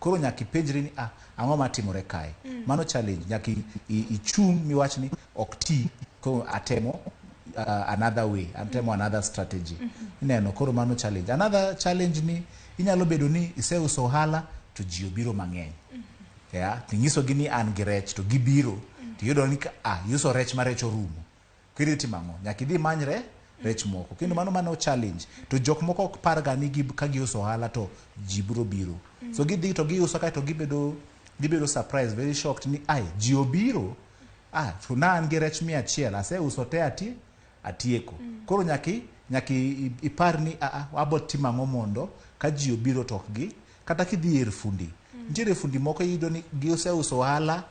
Koro nyaka ipenjri ni ang'o matimore kae? Mano challenge. Nyaka ichung' miwach ni ok ti. Koro atemo another way, atemo another strategy. Ineno, koro mano challenge. Another challenge ni inyalo bedo ni iseuso ohala to ji obiro mang'eny. Yeah, tinyisogi ni an gi rech to gibiro, tiyudo ni iuso rech ma rech orumo. Koro itimo ang'o? Nyaka idhi imany rech moko. Kendo mano challenge. To jok moko ok parga ni ka giuso ohala to ji biro biro. So gidhi to giuso kaeto gibedo surprised, very shocked ni ai, ji obiro. To na an gi rech 100, aseuso te atieko. Koro nyaka ipar ni abo timo ang'o mondo ka ji obiro to ok gi, kata kidhi ir fundi. Nitiere fundi moko iyudo ni giseuso ohala,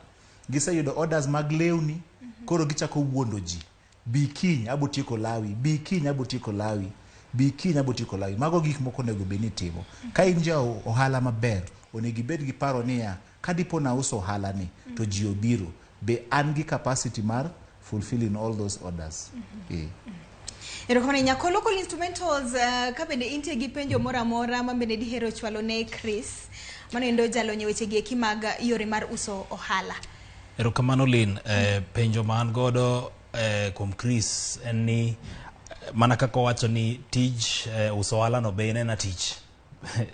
giseyudo orders mag lewni, koro gichako wuondo ji. Bi kiny abo tieko lawi, bi kiny abo tieko lawi, bi kiny abo tieko lawi. Mago gik moko onego bed ni itimo. Ka in ja ohala maber, onego ibed gi paro niya, ka dipo na uso ohala ni, to ji obiro, be an gi capacity mar fulfilling all those orders. Erokamano Nyako Local Instrumentals, ka bende intie gi penjo moro amora ma bende dihero chwalo ne Chris, mano endo jalony e weche gi eki mag yore mar uso ohala. Erokamano Lynn, penjo ma an godo kuom Chris en ni mana kaka owacho ni tij uso ohala no be en ena tich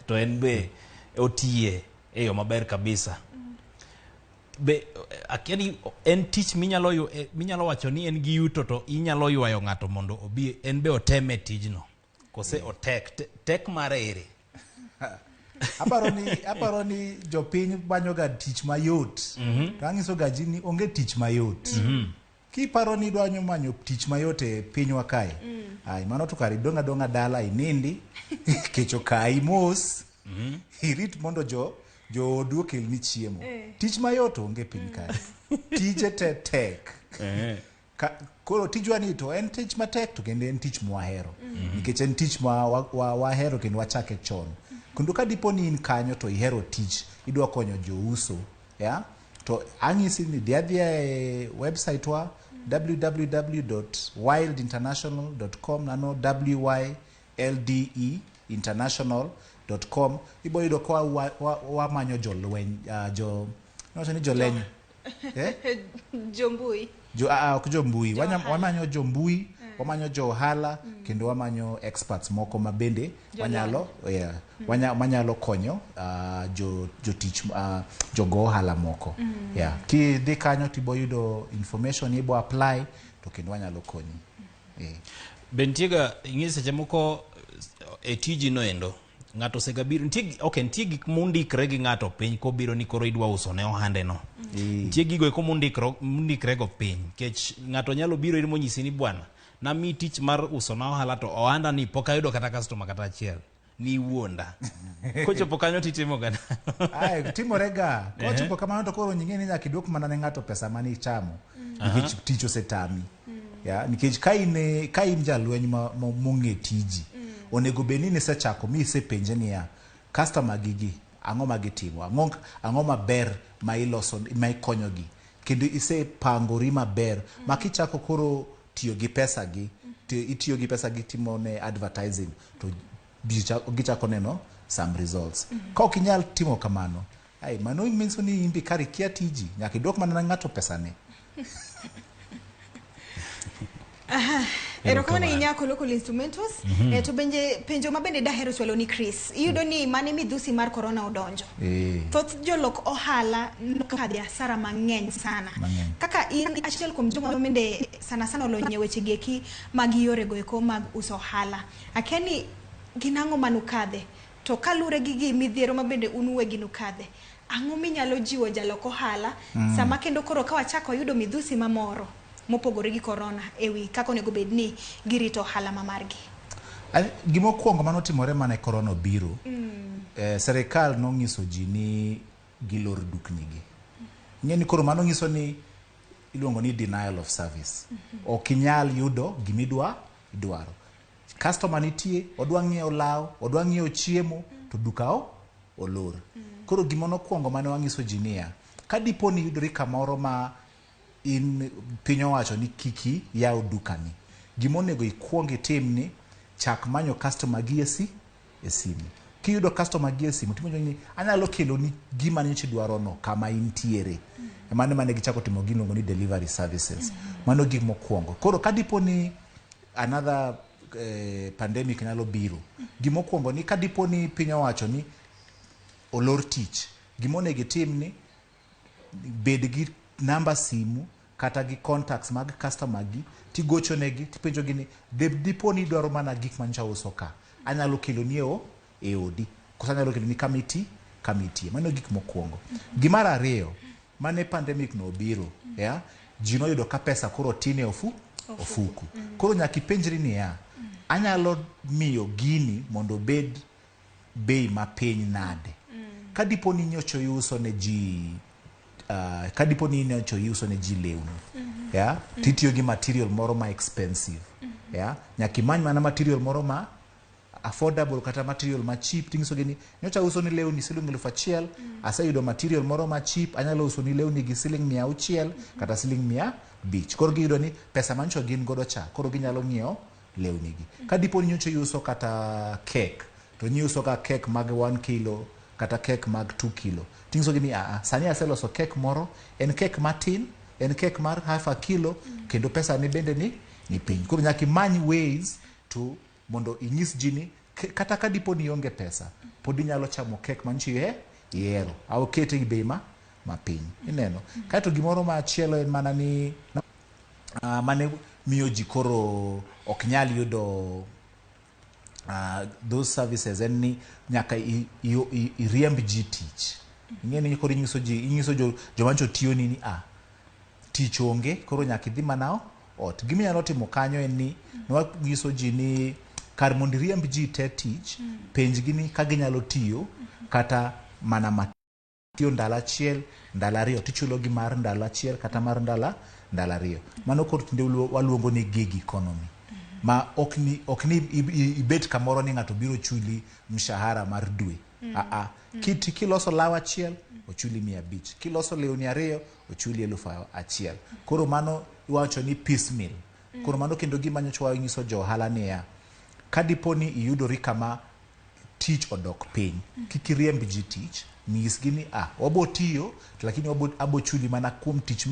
to en be otiye e yo maber kabisa. Be akia ni en tich minyalo wacho ni en gi yuto to inyalo ywayo ng'ato mondo obi en be oteme tijno, kose otek tek mare ere? Aparo ni jopiny manyo ga tich mayot. To ang'iso ga ji ni onge tich mayot. Kiparo ni idwa manyo tich mayot e pinywa kae, ai mano to kare idong' adong'a dala inindi, kech okayi mos, irit mondo joodu okelni chiemo. Tich mayot onge piny kae. Tije te tek. Koro tijwa ni to en tich matek to kendo en tich mwahero. Nikech en tich ma wahero kendo wachake chon. Kendo ka dipo ni in kanyo to ihero tich, idwa konyo jouso, yeah? To anyisi ni dhi adhiya e website wa www.wildinternational.com, nano WYLDE international.com. Ibo yudo ka wamanyo jolweny, iwacho ni joleny. Jombui. Ok jombui. Wamanyo jombui, wamanyo jo ohala, kendo wamanyo experts moko ma bende wanyalo konyo jotich, jogo ohala moko. Yeah. Kidhi kanyo tibo yudo information, ibo apply to kendo wanyalo konyi. Be nitie ga, ing'e seche moko e tiji no endo, ng'ato osegabiro, nitie gik mondikre gi ng'ato piny kobiro ni koro idwa uso ne ohande no. Nitie gigo eko mondikre go piny, nikech ng'ato nyalo biro ir monyisi ni bwana, namiyi tich mar uso na ohala to ohanda ni pok ayudo kata customer kata achiel. Ni wuonda. Kochopo kanyo titimo ga nang'o? Ai, timore ga. Kochopo kamano to koro nying'e ni nyaka iduok mana ne ng'ato pesa mane ichamo. Nikech tich osetami. Ya, nikech ka in jalweny mong'e tiji, onego bed ni nisechako mi isepenje niya, customer gigi, ang'o ma gitimo? Ang'o maber ma iloso, ma ikonyogi? Kendo isepangori maber, ma kichako koro tiyo gi pesa gi, itiyo gi pesa gi timo ne advertising, to gichako neno some results. Ka ok inyal timo kamano, ai, mano means ni in be kar ikia tiji, nyaka idwok mana ne ng'ato pesa ne. Erokamano ahinya Local Instrumentals. To benje penjo ma bende dahero chwalo ni Chris, iyudo ni mane midhusi mar corona odonjo. Thoth jolok ohala nokadhe hasara mang'eny sana. Kaka in achiel kuom joma bende sana sana olony e weche gi eki mag yore go eko mag uso ohala. Akia ni gin ang'o manukadhe? To kalure gi midhiero ma bende un uwegi nukadhe, ang'o minyalo jiwo jalok ohala sama kendo koro ka wachako wayudo midhusi mamoro mopogore gi corona ewi kaka onego bed ni girito ohala ma margi? Gimokwongo manotimore mane corona obiro, serikal nong'iso ji ni gilor dukni gi. Ing'e ni koro mano nyiso ni iluongo ni denial of service. Ok inyal yudo gimidwa idwaro. Customer nitie, odwa ng'iewo law, odwa ng'iewo chiemo, to duka olor. Koro gima nokwongo mane wang'iso ji niya, ka dipo ni iyudori kamoro ma in piny owacho ni kiki yaw dukani, gima onego ikuong itim ni chak manyo customer gi e simu. Kiyudo customer gi e simu, tipenjo ni anyalo keloni gima nyocha idwarono kama intiere. Mano mane gichako timo gimiluongo ni delivery services. Mano gik mokwongo. Koro kadipo ni another pandemic nyalo biro, gimokwongo ni kadipo ni piny owacho ni olor tich, gimonego itim ni bed gi namba simu kata gi contacts mag customer gi, tigochonegi tipenjogi ni dipo ni idwaro mana gik manyocha uso ka, anyalo keloni e odi koso anyalo keloni kama itie. Mano gik mokwongo. Gimar ariyo, mane pandemic no obiro, yeah, ji noyudo ka pesa koro tin e ofuku. Koro nyaka ipenjri niya, anyalo miyo gini mondo obed bei mapiny nade? Kadipo ni nyocha iuso ne ji kadipo ni nyocha iuso ne ji lewni, yeah, titiyo gi material moro ma expensive, yeah, nyaka imany mana material moro ma affordable kata material ma cheap. Tinyisogi ni nyocha uso ni lewni siling 1000, aseyudo material moro ma cheap, anyalo uso ni lewni gi siling 600 kata siling 500. Koro giyudo ni pesa manyocha gin godo cha, koro ginyalo ng'iewo lewni gi. Kadipo ni nyocha iuso kata cake, to nyiuso ka cake mag 1 kilo kata cake mag 2 kilo, tinyisogi ni sani aseloso cake moro, en cake matin, en cake mar half a kilo, kendo pesa ni bende ni piny. Koro nyaka imany ways to mondo inyis ji ni kata ka dipo ni ionge pesa, pod inyalo chamo cake mantie ihero, au kete gi bei mapiny. Ineno. Kaeto gimoro machielo en mana ni mane miyo ji koro ok nyal yudo those services en ni nyaka iriemb ji tich. Ing'e ni koro inyiso ji, inyiso joma nyocha tiyoni ni tich onge, koro nyaka idhi mana ot. Gima inyalo timo kanyo en ni nwanyiso ji ni kar mondo iriemb ji te tich, penjgi ni ka ginyalo tiyo kata mana matiyo ndalo achiel, ndalo ariyo, tichulo gi mar ndalo achiel kata mar ndalo ariyo. Mano koro tinde waluongo ni gig economy. Ma ok ni ibet kamoro ni ng'ato biro chuli mshahara mar dwe. Kiloso law achiel, ochuli 500. Kiloso lewni ariyo, ochuli 1000. Koro mano iwacho ni piecemeal. Koro mano kendo gima nyocha wanyiso jo ohala niya, kadipo ni iyudori kama tich odok piny, kik iriemb ji tich, nyisgi ni wabo tiyo, lakini abo chuli mana kuom tich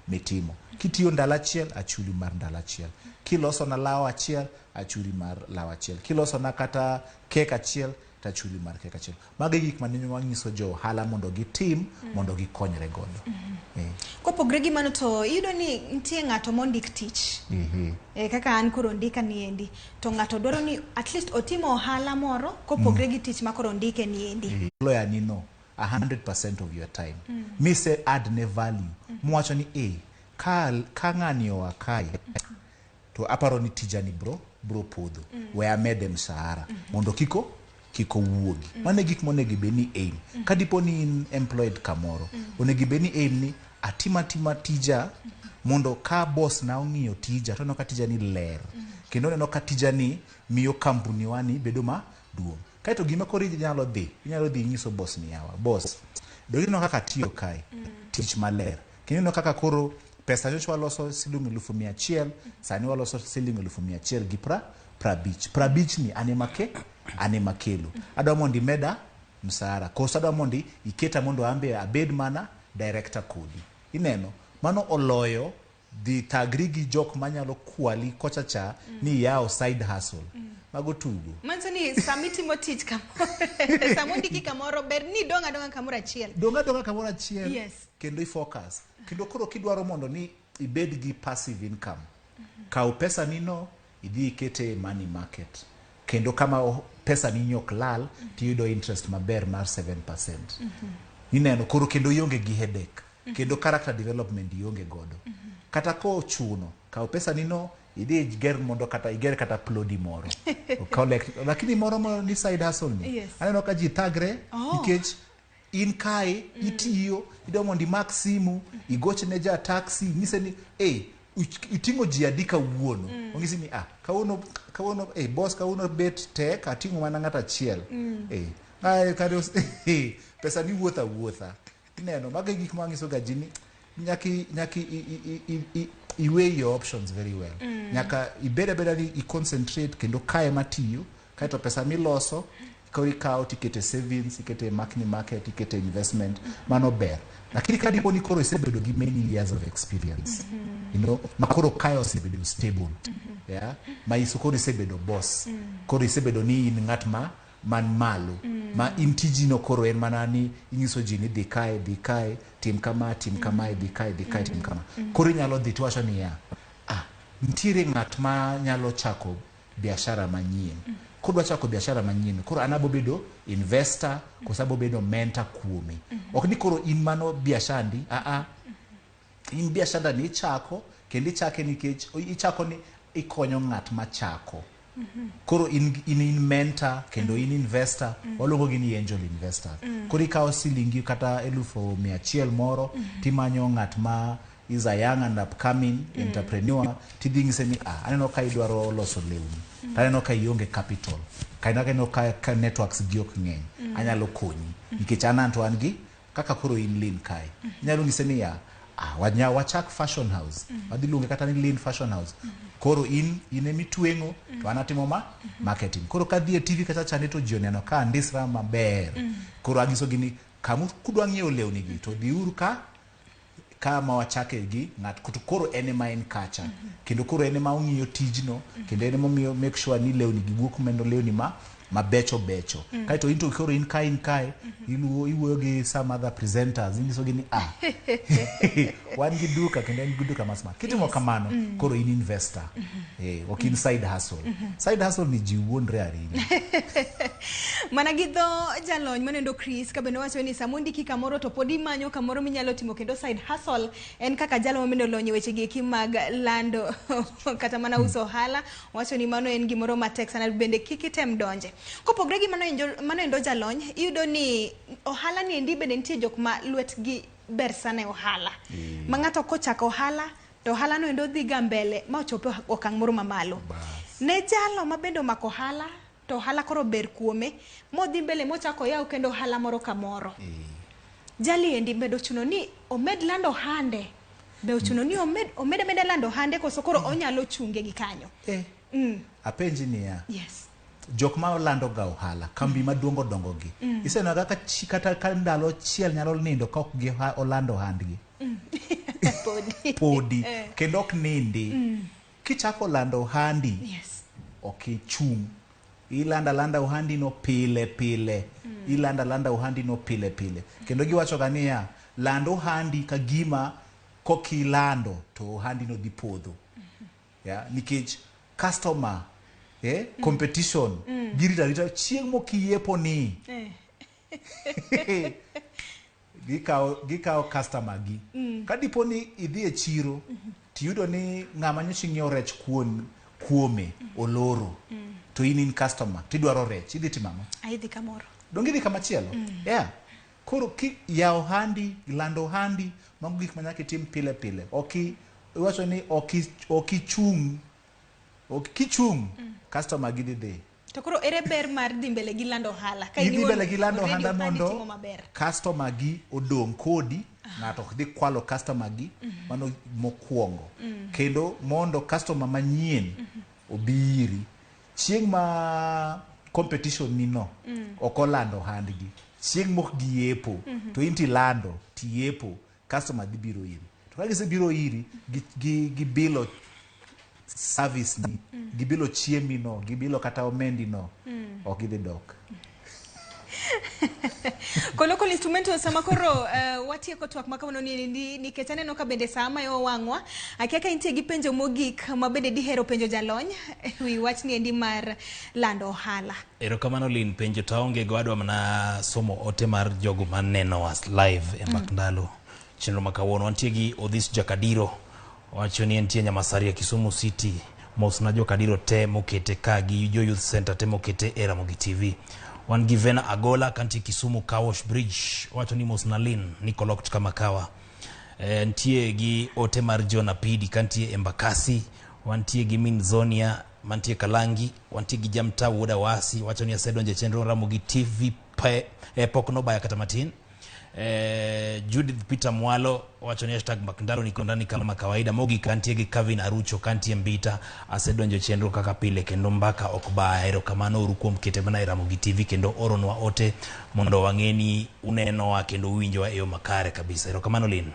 mitimo. Kitiyo ndalo achiel, achuli mar ndalo achiel. Kiloso na law achiel, achuli mar law achiel. Kiloso na kata kek achiel, tachuli mar kek achiel. Mago e gik mane wanyiso jo ohala mondo gitim, mondo gikonyre godo. Kopogre gi mano to iyudo ni nitie ng'ato mondik tich. Kaka an koro ondika niendi, to ng'ato dwaro ni at least otim ohala moro kopogre gi tich ma koro ondike niendi. Lawyer ni no, 100% of your time. Mise add ne value. Mwacho ni ka ng'ani oa kae, to aparo ni tijani bro podho. We amede mshahara mondo kiko wuogi. Mano e gik monego bed ni aim. Kadipo ni in employed kamoro, onego bed ni aim ni atima tija mondo ka boss na ong'iyo tija to oneno ka tija ni ler. Kendo oneno ka tija ni miyo kampuni wa ni bedo maduong'. Kaeto gima koro inyalo dhi nyiso boss ni yawa, boss, do ineno kaka atiyo kae, tich maler. Kendo ineno kaka koro pesa nyocha waloso siling 100,000, sani waloso siling 150. 50 ni ane makelo. Adwa mondo imeda msara, koso adwa mondo iketa mondo ambe abed mana director kodi. Ineno, mano oloyo dhi thagri gi jok manyalo kwali kocha cha ni yawo side hustle. Mago tugo. Manyiso ni sama itimo tich kamoro, sama ondiki kamoro, ber ni dong' adong'a kamoro achiel. Dong' adong'a kamoro achiel. Yes. Kendo i focus. Kendo koro kidwaro mondo ni ibed gi passive income, kaw pesa ni no, idhi ikete e money market. Kendo kama pesa ni ok lal, tiyudo interest maber mar 7%. Ineno, koro kendo ionge gi headache. Kendo character development ionge godo. Kata kochuno, kaw pesa ni no, idhi iger mondo kata iger kata plodi moro. Collect, lakini moro ni side hustle ni. Yes. Aneno ka ji thagre nikech in kae itiyo, idwa mondo imak simu, igochne ja taxi, inyise ni iting'o ji adi kawuono. Onyisi ni kawuono boss, kawuono bet tek, ating'o mana ng'ato achiel. Pesa ni wuotha wuotha. Ineno, mago e gik ma wanyiso ga ji ni nyaka i weigh your options very well. Nyaka ibed abeda ni i concentrate kendo kae matiyo, kaeto pesa miloso Koro ikawo tikete savings, ikete money market, ikete investment, mano ber. Lakini ka dipo ni koro isebedo gi many years of experience, ma koro kae osebedo stable, yeah? Ma iso koro isebedo boss, koro isebedo ni in ng'at ma man malo, ma in tijino koro en mana ni inyiso ji ni dhi kae, dhi kae, tim kama, tim kamae, dhi kae, dhi kae, tim kama. Koro inyalo dhi tiwacho niya, ah, nitiere ng'at ma nyalo chako biashara manyien. Kodwa chako biashara manyien, koro an abo bedo investor, koso abo bedo mentor kuome. Ok ni koro in mano biashandi, a in biashara ni ichako, kendo ichake nikech ichako ni ikonyo ng'at machako. Koro in mentor kendo in investor, waluongo gi ni angel investor. Koro ikawo silingi kata 100,000 moro, timanyo ng'at ma is a young and upcoming entrepreneur, tidhi ng'ise ni, ah, aneno ka idwaro loso lewni, to aneno ka ionge capital, kendo aneno ka networks gi ok ng'eny, anyalo konyi nikech an anto an gi kaka koro in Lin kae. Inyalo ng'ise ni ya, ah, wachak fashion house, wadhi luonge kata ni Lin Fashion House. Koro in emitweng'o, to an atimo ma marketing. Koro kadhi e TV kacha chande to ji oneno ka andisra maber. Koro anyisogi ni kamu kudwa ng'iewo lewni gi to dhiuru ka kama wachake gi ng'at to koro en ema en kacha, kendo koro en ema ong'iyo tijno, kendo en ema omiyo make sure ni lewni gi wuok mendo lewni ma mabecho becho. Kaeto in to koro in kae iluwo iwuoyo gi some other presenters, inyisogi ni, ah, wan gi duka kendo en gi duka ma smart. Kitimo kamano, koro in investor, ok in side hustle. Side hustle ni ji wuondre ahinya. Mana gi dho jalony manendo Chris ka bende wacho ni sama ondiki kamoro to pod imanyo kamoro minyalo timo kendo side hustle, en kaka jalo mabende olony e weche gi eki mag lando kata mana uso ohala, wacho ni mano en gimoro matek sana, bende kik item donje. Kopogre gi mano, mano endo jalony, iyudo ni ohala ni endi bende nitie jok ma lwetgi ber sana e ohala, ma ng'ato kochako ohala to ohala no endo dhi ga mbele ma ochop e okang' moro mamalo. Ne jalo ma bende omako ohala to ohala koro ber kuome modhi mbele mochako oyaw kendo ohala moro kamoro, jali endi bende ochuno ni omed lando ohande? Be ochuno ni omed ameda lando ohande koso koro onyalo chunge gi kanyo? Apenji niya, Yes. jok ma olando ga ohala, kambi madongo dongo gi, iseneno kaka kata ka ndalo achiel nyalo nindo ka ok gi olando ohandgi? Podi. Podi. Kendo ok nindi. Kichako lando ohandi, ok ichung', ilando alanda ohandi no pile pile, ilando alanda ohandi no pile pile. Kendo giwacho ga niya, land ohandi ka gima kokilando to ohandi no dhi podho, ya nikech customer, competition, girito arita chieng' mokiyiepo ni gikawo customer gi. Ka dipo ni idhi e chiro tiyudo ni ng'ama nyocha ing'iewo rech kuon kuome oloro, to in customer tidwaro rech, idhi timo ang'o? Aidhi kamoro. Donge idhi kamachielo? Yeah. Koro ki yawo ohandi, lando ohandi, mago gik ma nyaka itim pile pile. Ok iwacho ni ok ichung', ok kichung', customer gi dhi dhi. To koro ere ber mar dhi mbele gi lando ohala ka in Idhi iwuon mbele gi lando already ohanda ohandi mondo timo maber? Customer gi odong' kodi, ng'ato ok dhi kwalo customer gi, mano mokwongo. Kendo mondo customer manyien obi iri chieng' ma competition ni no ok olando ohandgi, chieng' mok giyepo, to in tilando tiyepo, customer dhi biro iri. To ka gisebiro iri, gibilo service ni, gibilo chiemi no, gibilo kata omendi no, ok gidhi dok. Kolokolo Instrumental, sama koro watieko twak ma kawuono ni nikech aneno ka bende saa mayo wang'wa, akia ka intie gi penjo mogik ma bende dihero penjo jalony e wi wach ni endi mar lando ohala. Erokamano Lin, penjo to aonge go, adwa mana somo ote mar jogo manenowa live e Mbak Ndalo. Chenro ma kawuono wantie gi Odhis Jakadiro, wacho ni entie Nyamasaria, Kisumu City. Mosna jokadiro te mokete ka gi jo Youth Center te mokete e Ramogi TV. Wan gi Vena Agola kantie Kisumu Carwash Bridge, wacho ni mosna Lin ni kolokt kama kawa. Nitie gi ote mar John Apidi kantie Embakasi, wantie gi Minzonia mantie Kalangi, wantie gi Jamta Wuod Awasi wacho ni asedonjo e chenro Ramogi TV pe, pok nobaya kata matin. Judith Peter Mwalo wacho ni hashtag Mbak Ndalo niko ndani kama kawaida. Mogik kantie gi Kevin Arucho kantie Mbita, asedonjo chenro kaka pile kendo mbaka ok baya. Erokamano uru kuom kete mana e Ramogi TV kendo oronwa ote mondo wang'e ni unenowa kendo uwinjowa e yo makare kabisa. Erokamano Lin.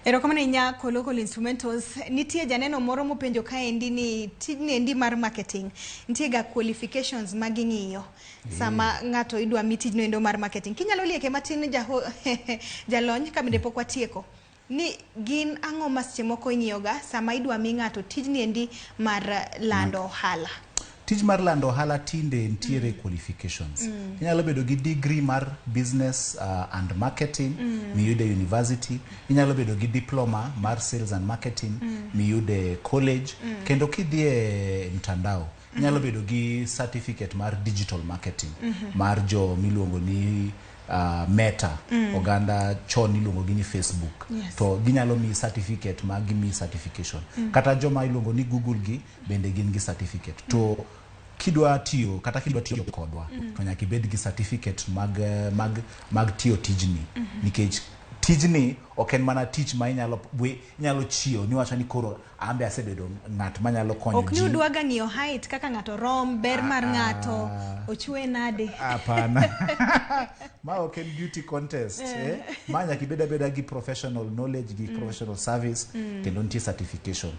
Erokamano ahinya Kolokol Instrumentals. Nitie janeno moro mopenjo kaendi ni tijni endi mar marketing nitie ga qualifications ma ging'iyo sama ng'ato idwa mi tijno endo mar marketing. Kinyalo lieke matin jaho, jalony ka bende pok watieko ni gin ang'o ma seche moko ing'iyo ga sama idwa mi ng'ato tijni endi mar lando ohala. Tij mar lando ohala tinde nitiere qualifications. Inyalo bedo gi degree mar business and marketing miyude university. Inyalo bedo gi diploma mar sales and marketing miyude college. Kendo kidhi e mtandao inyalo bedo gi certificate mar digital marketing mar jo miluongo ni Meta. Oganda chon iluongo gi ni Facebook. To ginyalo miyi certificate ma gimiyi certification. Kata joma iluongo ni Google gi bende gin gi certificate. To kidwa tiyo kata kidwa tiyo kodwa to nyaka ibed gi certificate mag tiyo tijni. Nikech tijni ok en mana tich ma inyalo chiewo niwacho ni koro ambe asebedo ng'at manyalo konyo Ok ni ji. udwaga ng'iyo height kaka ng'ato rom, ber mar ng'ato, ochwe nade. Hapana. Ma ok en beauty contest. Eh? Ma nyaka ibed abeda gi professional knowledge gi professional service kendo nitie certification.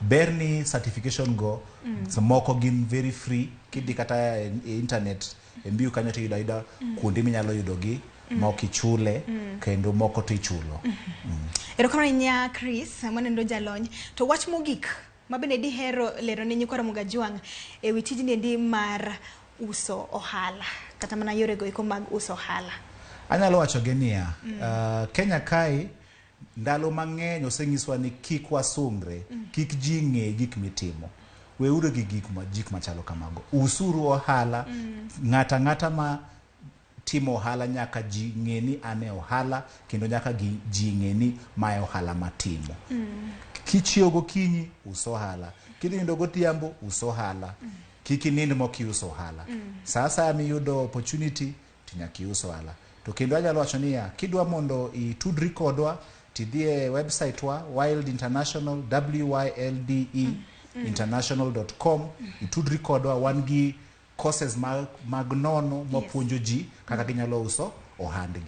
Ber ni certification go moko gin very free, kidhi kata e internet e mbiu kanyo to iyudo ayuda kuonde minyalo yudogi mok ichule kendo moko to ichulo. Erokamano ahinya Chris, manendo jalony. To wach mogik ma bende dihero lero ne nyikwa Ramogi Ajwang' e wi tijni endi mar uso ohala kata mana yorego eko mag uso ohala. Anyalo wacho gi niya, Kenya kae ndalo mang'eny osenyiswa ni kik wasungre, kik ji ng'e gik mitimo. Weuru gi gik machalo kamago. Usuru ohala, ng'ata ng'ata ma timo ohala nyaka ji ng'e ni an e ohala kendo nyaka ji ng'e ni mae ohala matimo. Kichiewo gokinyi, uso ohala. Kidhi nindo godhiambo, uso ohala. Kik inind mok iuso ohala. Sa asaya miyudo opportunity to nyaka ius ohala. To kendo anyalo wacho niya, kidwa mondo itudri kodwa, tidhi e website wa Wild International, WYLDE international.com, itudri kodwa, wan gi courses mag nono mapuonjo ji kaka ginyalo uso ohandgi.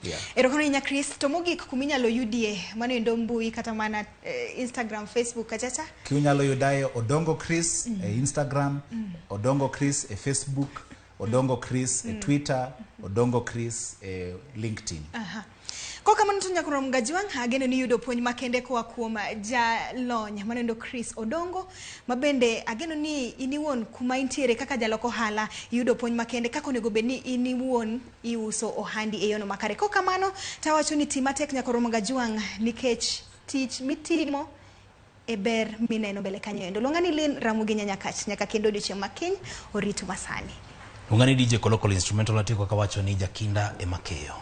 Yeah. Erokamano ahinya Chris. To mogik kuminyalo yudie mano endo mbui kata mana Instagram, Facebook kachacha? Kiunyalo yudae Odongo Chris e Instagram, Odongo Chris e Facebook, Odongo Chris e Twitter, Odongo Chris e LinkedIn. Aha. Kokamano to nyakoro Mgajwang', ageno ni yudo puonj makende koa kuom jalony mano Chris Odongo, ma bende ageno ni in iwuon kuma intiere kaka jalok ohala yudo puonj makende kaka onego bed ni in iwuon iuso ohandi e yono makare. Kokamano tawacho ni ti matek nyakoro Mgajwang', nikech tich mitimo e ber mineno mbele kanyo endo. Luonga ni Lynn Ramogi Nyanyakach, nyaka kendo odiochieng' ma kiny oritu masani. Luonga ni DJ Kolokol Instrumental atieko kawacho ni jakinda ema keyo.